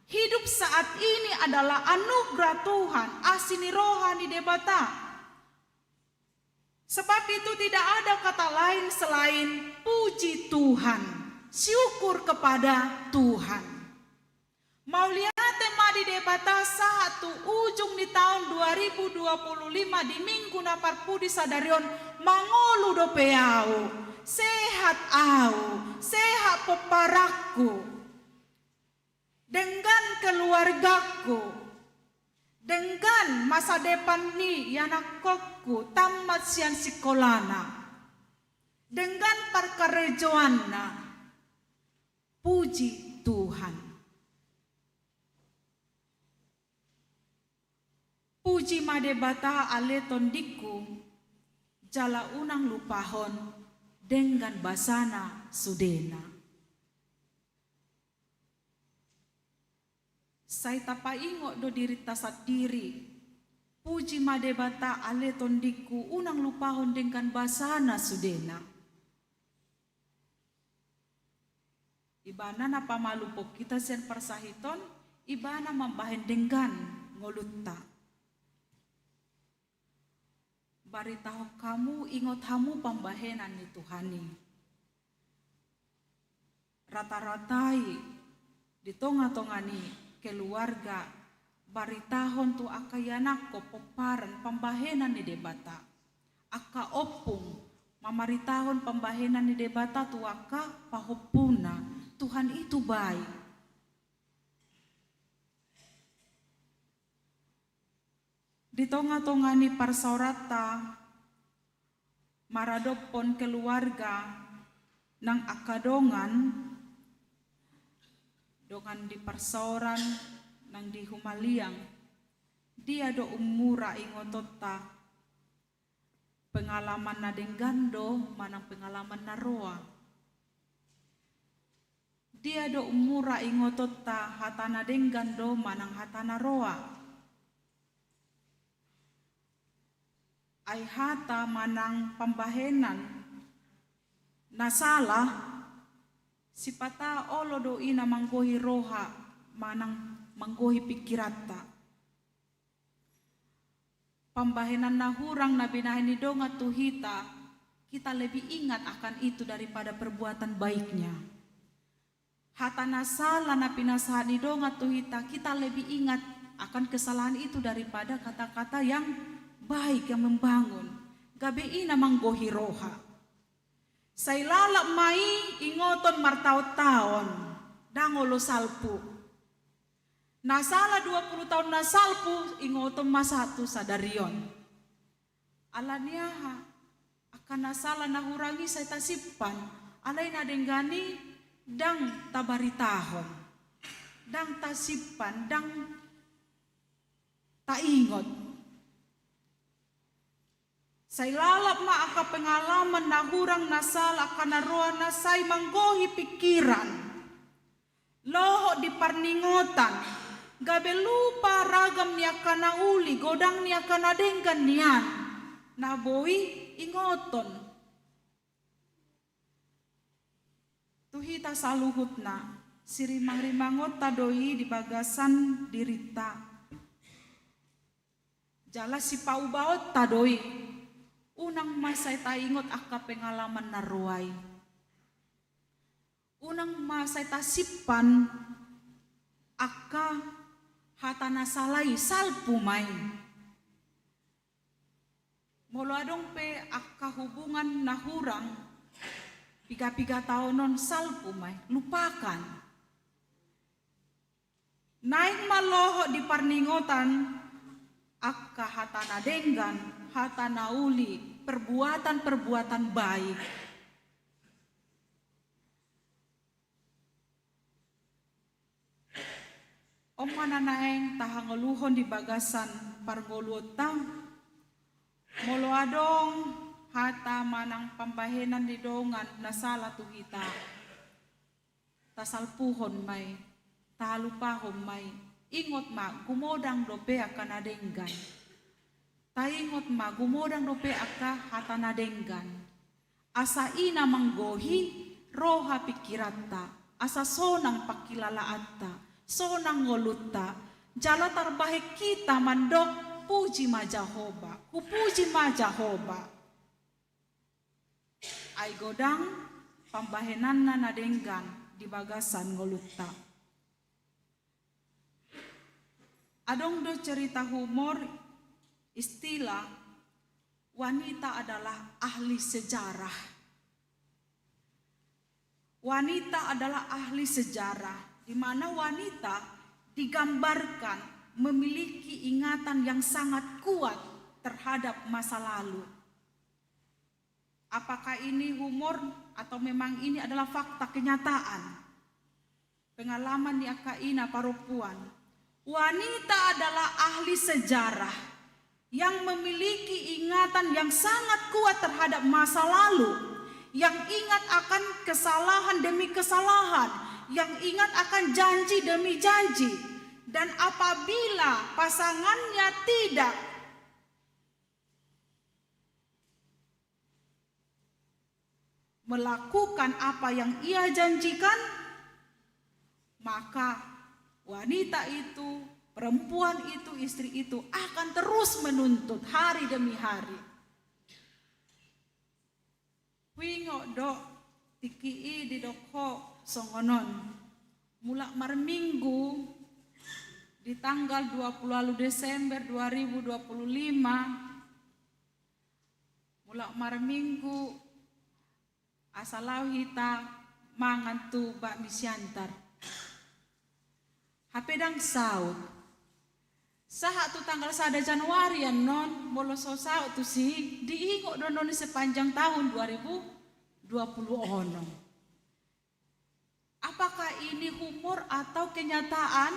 Hidup saat ini adalah anugerah Tuhan, asi ni roha ni Debata. Sebab itu tidak ada kata lain selain puji Tuhan, syukur kepada Tuhan. Mauliate ma di Debata sahat tu ujung ni taon dua ribu dua puluh lima di minggu na parpudi sadari on mangolu dope au, sehat au, sehat pomparanku, denggan keluargaku, denggan masa depan ni ianakhonku tammat sian sikolana, denggan parkarejoanna. Puji Tuhan. Puji ma Debata ale tondingku, jala unang lupahon denggan basana sudena. Sai tapaingot do dirinta sandiri. Puji ma Debata ale tondingku, unang lupahon denggan basana sudena. Ibana na pamalumhon hita sian parsahiton, Ibana mambahen denggan ngolunta. Baritahon hamu, ingot hamu pambahenan ni Tuhan i. Rata-ratai di tonga-tonga ni keluarga, baritahon tu angka ianakhon pomparan pambahenan ni Debata. Angka ompung mamaritahon pambahenan ni Debata tu angka pahompuna. Tuhan i tutu baik. Di tonga-tonga ni parsaoranta maradophon keluarga nang angka dongan, dongan di parsaoran nang di humaliang, dia do ummura ingotonta? Pengalaman na denggan do manang pengalaman na roa? Dia do ummura ingotonta, hata na denggan do manang hata na roa? Ai hata manang pambahenan na sala, sipata olo do i na manggohi roha manang manggohi pingkiranta. Pambahenan na hurang na binahen ni dongan tu hita, kita lebih ingat akan itu daripada perbuatan baiknya. Hata na sala na pinasahat ni dongan tu hita, kita lebih ingat akan kesalahan itu daripada kata-kata yang baik, yang membangun. Gabe i na manggohi roha. Sai lalap ma i ingoton martaon-taon, ndang olo salpu. Na sala dua pulu taon na salpu, ingoton ma sahat tu sadari on. Ala ni aha? Angka na sala na hurang i sai tasimpan, alai na denggan i ndang tabaritahon, ndang tasimpan, ndang taingot. Sai lalap ma angka pengalaman na hurang, na sala, angka na roa na sai manggohi pingkiran. Lohot di parningotan, gabe lupa ragam ni angka na uli, godang ni angka na denggan nian na boi ingoton. Tu hita saluhutna, sirimang-rimangonta do i di bagasan dirinta. Jala sipaubaonta do i, unang ma sai taingot angka pengalaman na roa i. Unang ma sai tasimpan angka hata na sala i, salpu ma i. Molo adong pe angka hubungan na hurang, piga-piga taon on salpu ma i, lupakan. Naeng ma lohot di parningotan angka hata na denggan, hata na uli, perbuatan-perbuatan baik. On ma na naeng tahangoluhon di bagasan parngoluonta. Molo adong hata manang pambahenan ni dongan na sala tu hita, tasalpuhon ma i, tahalupahon ma i. Ingot ma, gumodang dope angka na denggan. Taingot ma, gumodang dope angka hata na denggan. Asa i na manggohi roha pingkiranta, asa sonang pangkilalaanta, sonang ngolunta, jala tarbahen hita mandok, puji ma Jahowa, hupuji ma Jahowa. Ai godang pambahenanna na denggan di bagasan ngolunta. Adong do cerita humor, istilah wanita adalah ahli sejarah. Wanita adalah ahli sejarah, di mana wanita digambarkan memiliki ingatan yang sangat kuat terhadap masa lalu. Apakah ini humor atau memang ini adalah fakta kenyataan? Pengalaman ni angka ina parompuan. Wanita adalah ahli sejarah yang memiliki ingatan yang sangat kuat terhadap masa lalu, yang ingat akan kesalahan demi kesalahan, yang ingat akan janji demi janji. Dan apabila pasangannya tidak melakukan apa yang ia janjikan, maka wanita itu, perempuan itu, istri itu akan terus menuntut hari demi hari. Huingot do tingki i didok ho songon on. Mulak marminggu di tanggal dua puluh ualu Desember dua ribu dua puluh lima, mulak marminggu asa laho hita mangan tu bakmi Siantar. Hape ndang saut. Sahat tu tanggal sada Januari annon, molo so saut tusi, diingot do annon i sepanjang tahun dua ribu dua puluh onom. Apakah ini humor atau kenyataan?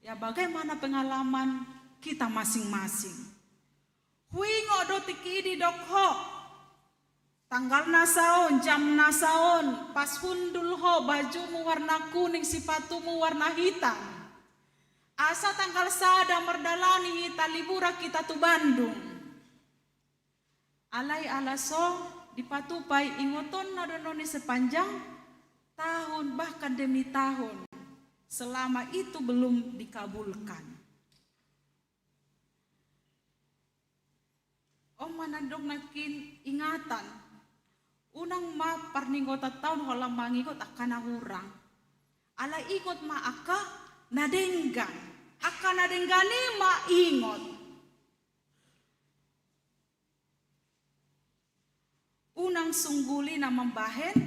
Ya, bagaimana pengalaman kita masing-masing. Huingot do tingki i didok ho, tanggal na saon, jam na saon, pas hundul ho, bajumu warna kuning, sipatumu warna hitam. Asa tanggal sada mardalani hita, liburan hita tu Bandung. Alai ala so dipatupa i, ingotonna do annon i sepanjang tahun, bahkan demi tahun, selama itu belum dikabulkan. On ma na didok nangkin ingatan. Unang ma parningotan taon holan mangingot angka na hurang. Alai ingot ma angka na denggan. Angka na denggan i ma ingot. Unang sungguli na mambahen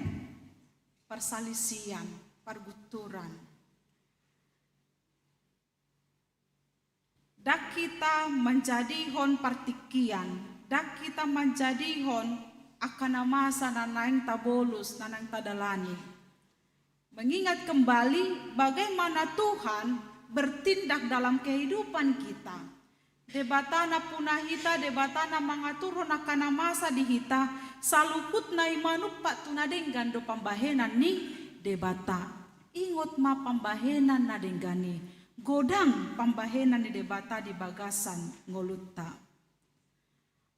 parsalisian, pargunturan. Ndang hita manjadihon partingkian, ndang hita manjadihon angka na masa na naeng tabolus, na naeng tadalani. Mengingat kembali bagaimana Tuhan bertindak dalam kehidupan kita. Debata nampuna hita, Debata na mangaturhon angka na masa di hita, saluhutna i manumpak tu na denggan do pambahenan ni Debata. Ingot ma pambahenan na denggan i, godang pambahenan ni Debata di bagasan ngolunta.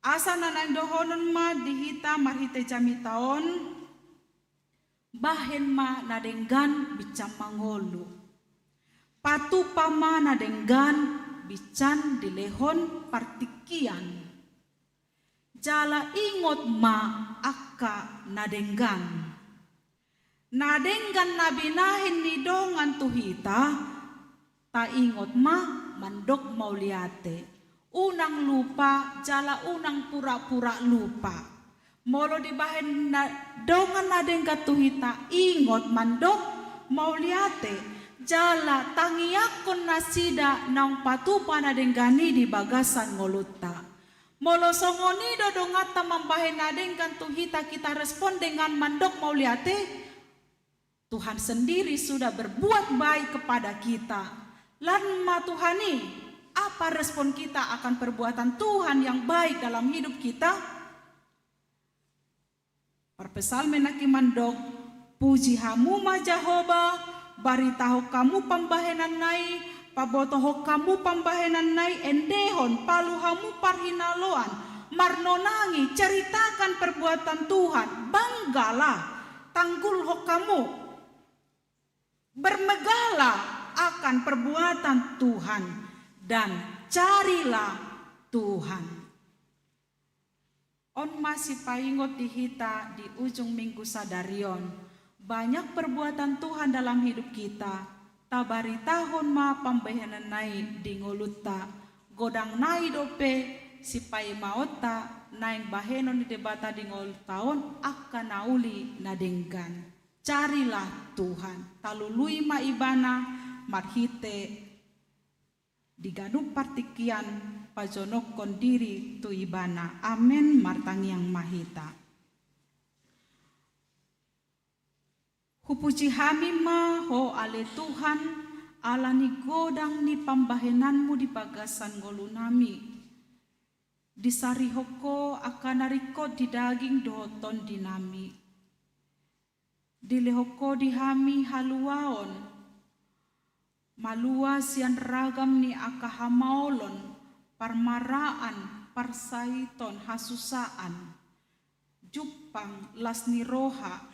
Asa na naeng dohonon ma di hita marhite jamita on, bahen ma na denggan binsan mangolu. Patupa ma na denggan binsan dilehon partingkian. Jala ingot ma angka na denggan. Na denggan na binahen ni dongan tu hita, taingot ma mandok mauliate. Unang lupa, jala unang pura-pura lupa. Molo dibahen na, dongan na denggan tu hita, ingot mandok mauliate. Jala tangiangkon nasida naung patupa na denggan i di bagasan ngolunta. Molo songon i do donganta mambahen na denggan tu hita, kita respon dengan mandok mauliate, Tuhan sendiri sudah berbuat baik kepada kita. Lan ma Tuhan i, apa respon kita akan perbuatan Tuhan yang baik dalam hidup kita? Parpsalmen nangkin mandok, puji hamu ma Jahowa, baritahon hamu pambahenanna i, pabotohon hamu pambahenanna i, endehon, palu hamu parhinaloan, marnonangi, ceritakan perbuatan Tuhan, banggalah, tanggulhon hamu, bermegalah akan perbuatan Tuhan, dan carilah Tuhan. On ma sipaingot di hita di ujung minggu sadari on. Banyak perbuatan Tuhan dalam hidup kita. Tabaritahon ma pambahenanna i di ngolunta. Godang nai dope sipaimaonta naeng bahenon ni Debata di ngolunta on angka na uli na denggan. Carilah Tuhan. Talului ma Ibana marhite di ganup partingkian, pajonokhon diri tu Ibana. Amen. Martangiang ma hita. Hupuji hami ma Ho ale Tuhan, ala ni godang ni pambahenanmu di bagasan ngolunami. Disarihon Ho angka na ringkot di daging dohot tondinami. Dilehon Ho di hami haluaon, malua sian ragam ni angka hamaolon, parmaraan, parsaiton, hasusaan, jumpang, las ni roha,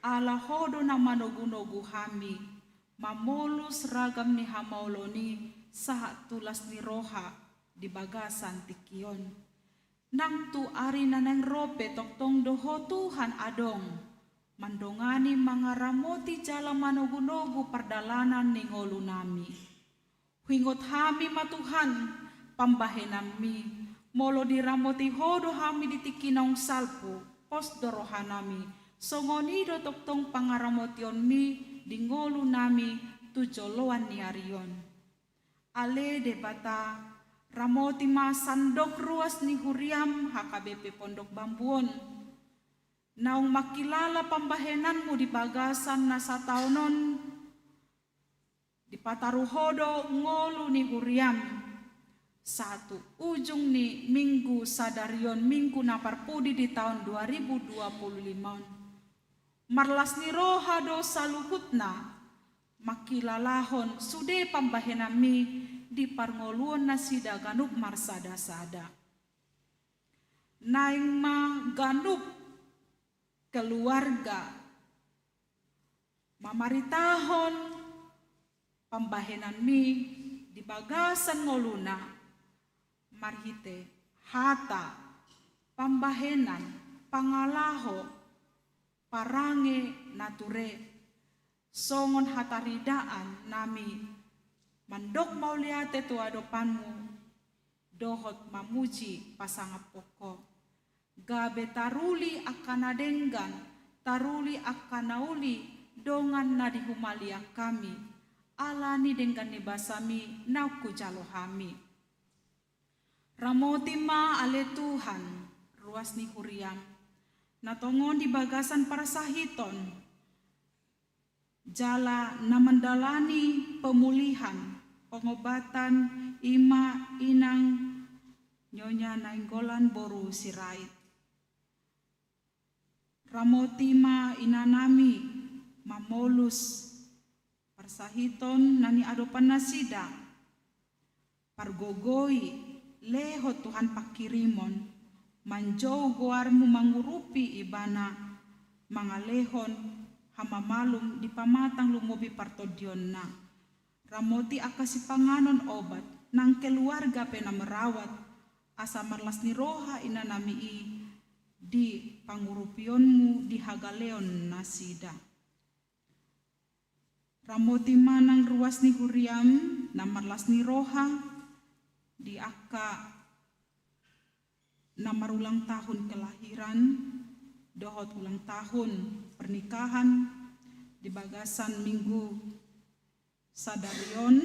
ala Ho do na manogunogu hami, mamolus ragam ni hamaolon i sahat tu las ni roha di bagasan tingki on. Nang tu ari na naeng ro pe tongtong do Ho Tuhan adong, mandongani, mangaramoti jala manogunogu pardalanan ni ngolunami. Huingot hami ma Tuhan pambahenanmi, molo diramoti Ho do hami di tingki naung salpu, pos do rohanami, songon i do tongtong pangaramotionmi di ngolunami tu joloan ni ari on. Ale Debata, ramoti ma sandok ruas ni huriam H K B P Pondok Bambu on. Naung mangkilala pambahenanmu di bagasan na sataon on, dipataru Ho do ngolu ni huriam sahat tu ujung ni minggu sadari on, minggu na parpudi di taon dua ribu dua puluh lima on. Marlas ni roha do saluhutna mangkilalahon sude pambahenanmi di parngoluon nasida ganup marsadasada. Naeng ma ganup keluarga mamaritahon pambahenanmi di bagasan ngoluna marhite hata, pambahenan, pangalaho, parange na ture, songon hataridaannami mandok mauliate tu adopanmu dohot mamuji pasangaphon Ho. Gabe taruli angka na denggan, taruli angka na uli dongan na dihumaliang hami, ala ni denggan ni basami naung hujalo hami. Ramoti ma ale Tuhan ruas ni huriam, na tongon di bagasan parsahiton, jala na mandalani pemulihan, pengobatan, i ma inang Nyonya Nainggolan boru Sirait. Ramoti ma inanami mamolus parsahiton na niadopan nasida. Pargogoi, lehon Tuhan pangkirimon, manjou goarmu mangurupi ibana, mangalehon hamamalum di pamatang lumobi partondionna. Ramoti angka sipanganon obat, nang keluarga pe na merawat, asa marlas ni roha inanami i di pangurupionmu di hagaleon nasida. Ramoti ma nang ruas ni huriam na marlas ni roha di angka na marulang tahun kelahiran dohot ulang tahun pernikahan di bagasan minggu sadari on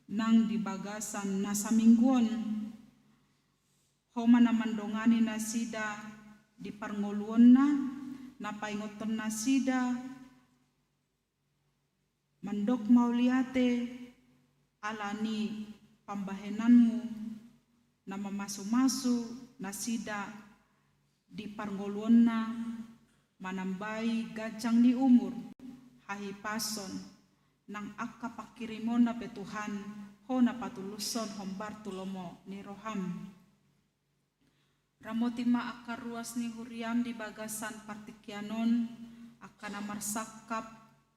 nang di bagasan na saminggu on. Ho ma na mandongani nasida di parngoluonna, na paingothon nasida mandok mauliate ala ni pambahenanmu na mamasumasu nasida di parngoluonna, manambai ganjang ni umur, hahipason, nang angka pangkirimonna pe Tuhan, Ho na patulushon hombar tu lomo ni roham. Ramoti ma angka ruas ni huriam di bagasan partingkian on, angka na marsangkap,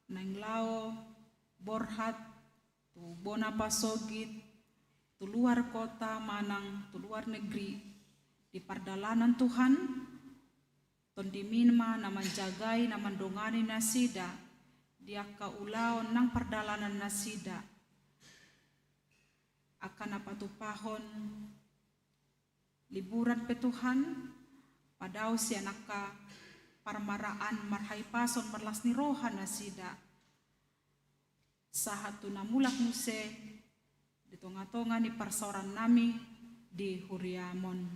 naeng laho borhat tu bona pasogit, tu luar kota manang tu luar negeri, di pardalanan Tuhan, Tondimi ma na manjagai, na mandongani nasida di angka ulaon nang pardalanan nasida. Angka na patupahon liburan pe Tuhan, padao sian angka parmaraan marhahipason marlas ni roha nasida. Sahat tu na mulak muse di tongatonga ni parsaorannami di huriam on.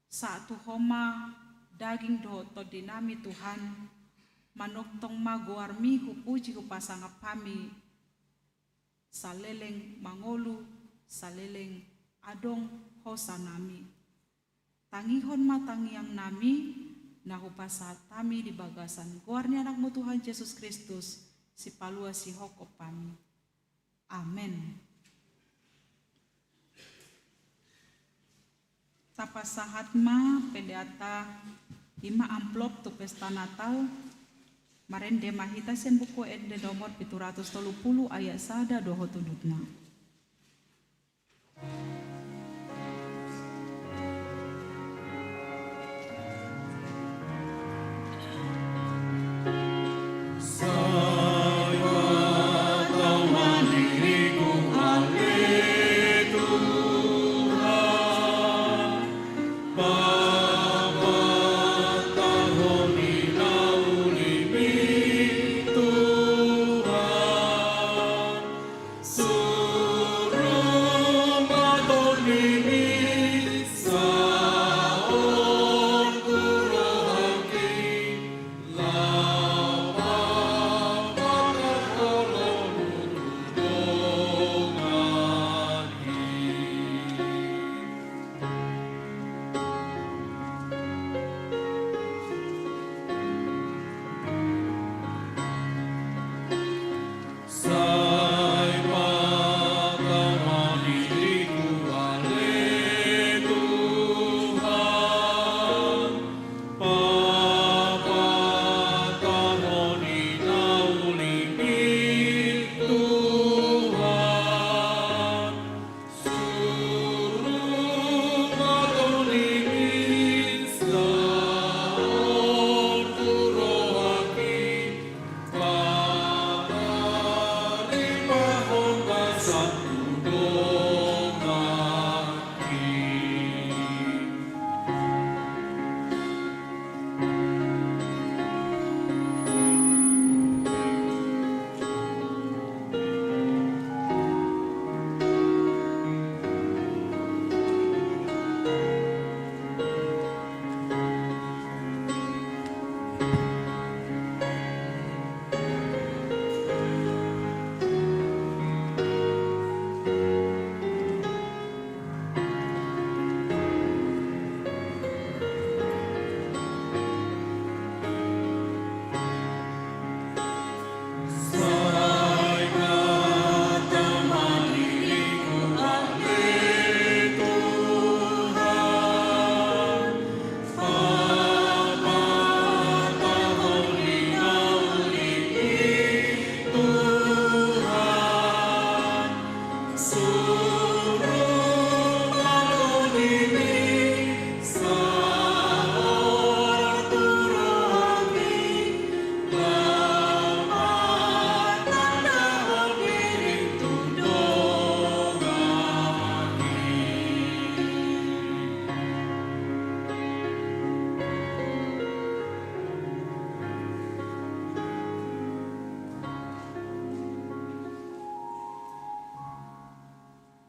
Sahat tu Ho ma daging dohot tondinami Tuhan, manongtong ma goarmi hupuji hupasangap hami, saleleng mangolu, saleleng adong hosanami. Tangihon ma tangiangnami na hupasahat hami di bagasan goar ni Anakmu Tuhan Jesus Kristus, Sipalua sihophop hami. Amen. Tapasahat ma peleanta, i ma amplop tu pesta Natal. Marende ma hita sian Buku Ende nomor pitu ratus tolu pulu ayat sada dohot udutna.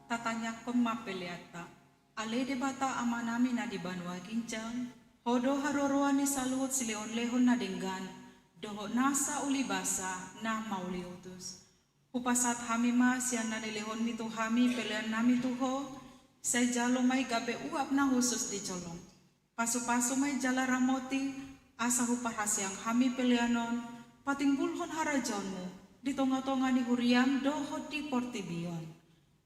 Tatangiangkon ma peleanta. Ale Debata Amanami na di banua ginjang, Ho do haroroan ni saluhut silehonlehon na denggan dohot nasa ulibasa na mauliutus. Hupasahat hami ma sian na nilehonMi tu hami peleannami tu Ho, sai jalo ma i gabe uap na hushus di jolom. Pasupasu ma i jala ramoti, asa huparhaseang hami pelean on patimbulhon harajaonMu di tongatonga ni huriaM dohot di portibi on.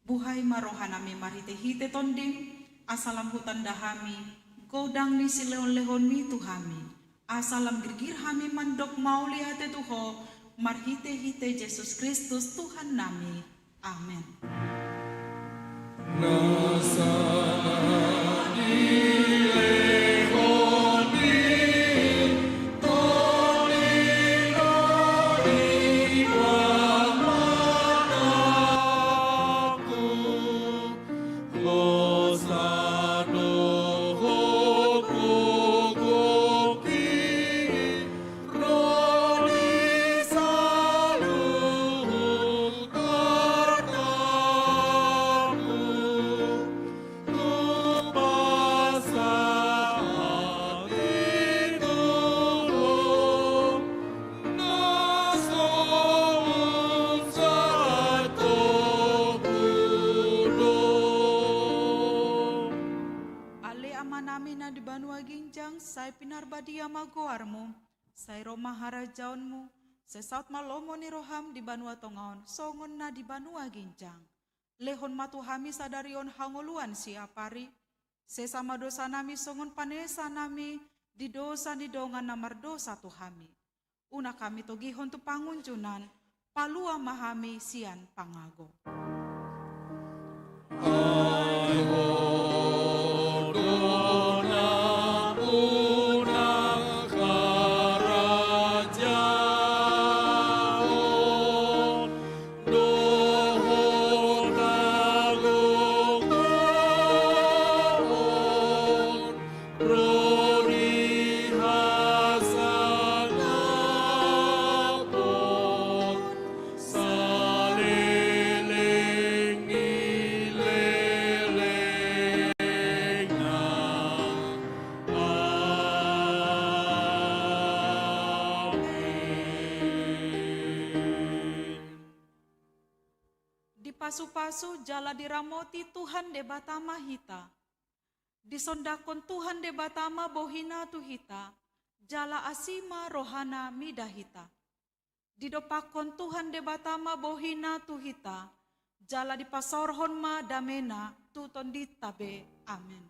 Buhai ma rohanami marhitehite TondiM, asa lam hutanda hami godang ni silehonlehonMi tu hami, asa lam girgir hami mandok mauliate tu Ho marhitehite Jesus Kristus Tuhannami. Amen. Ale Amanami na di banua ginjang, sai pinarbadia ma goarMu, sai ro ma harajaonMu, sai saut ma lomo ni rohaM di banua tonga on songon na di banua ginjang. Lehon ma tu hami sadari on hangoluan siapari. Sesa ma dosanami songon panesanami di dosa ni dongan na mardosa tu hami. Unang hami togihon tu pangunjunan, palua ma hami sian pangago. Dipasupasu jala diramoti Tuhan Debata ma hita. Disondangkon Tuhan Debata ma bohina tu hita, jala asi ma rohana mida hita. Didompakkon Tuhan Debata ma bohina tu hita, jala dipasaorhon ma damena tu tondinta be. Amen.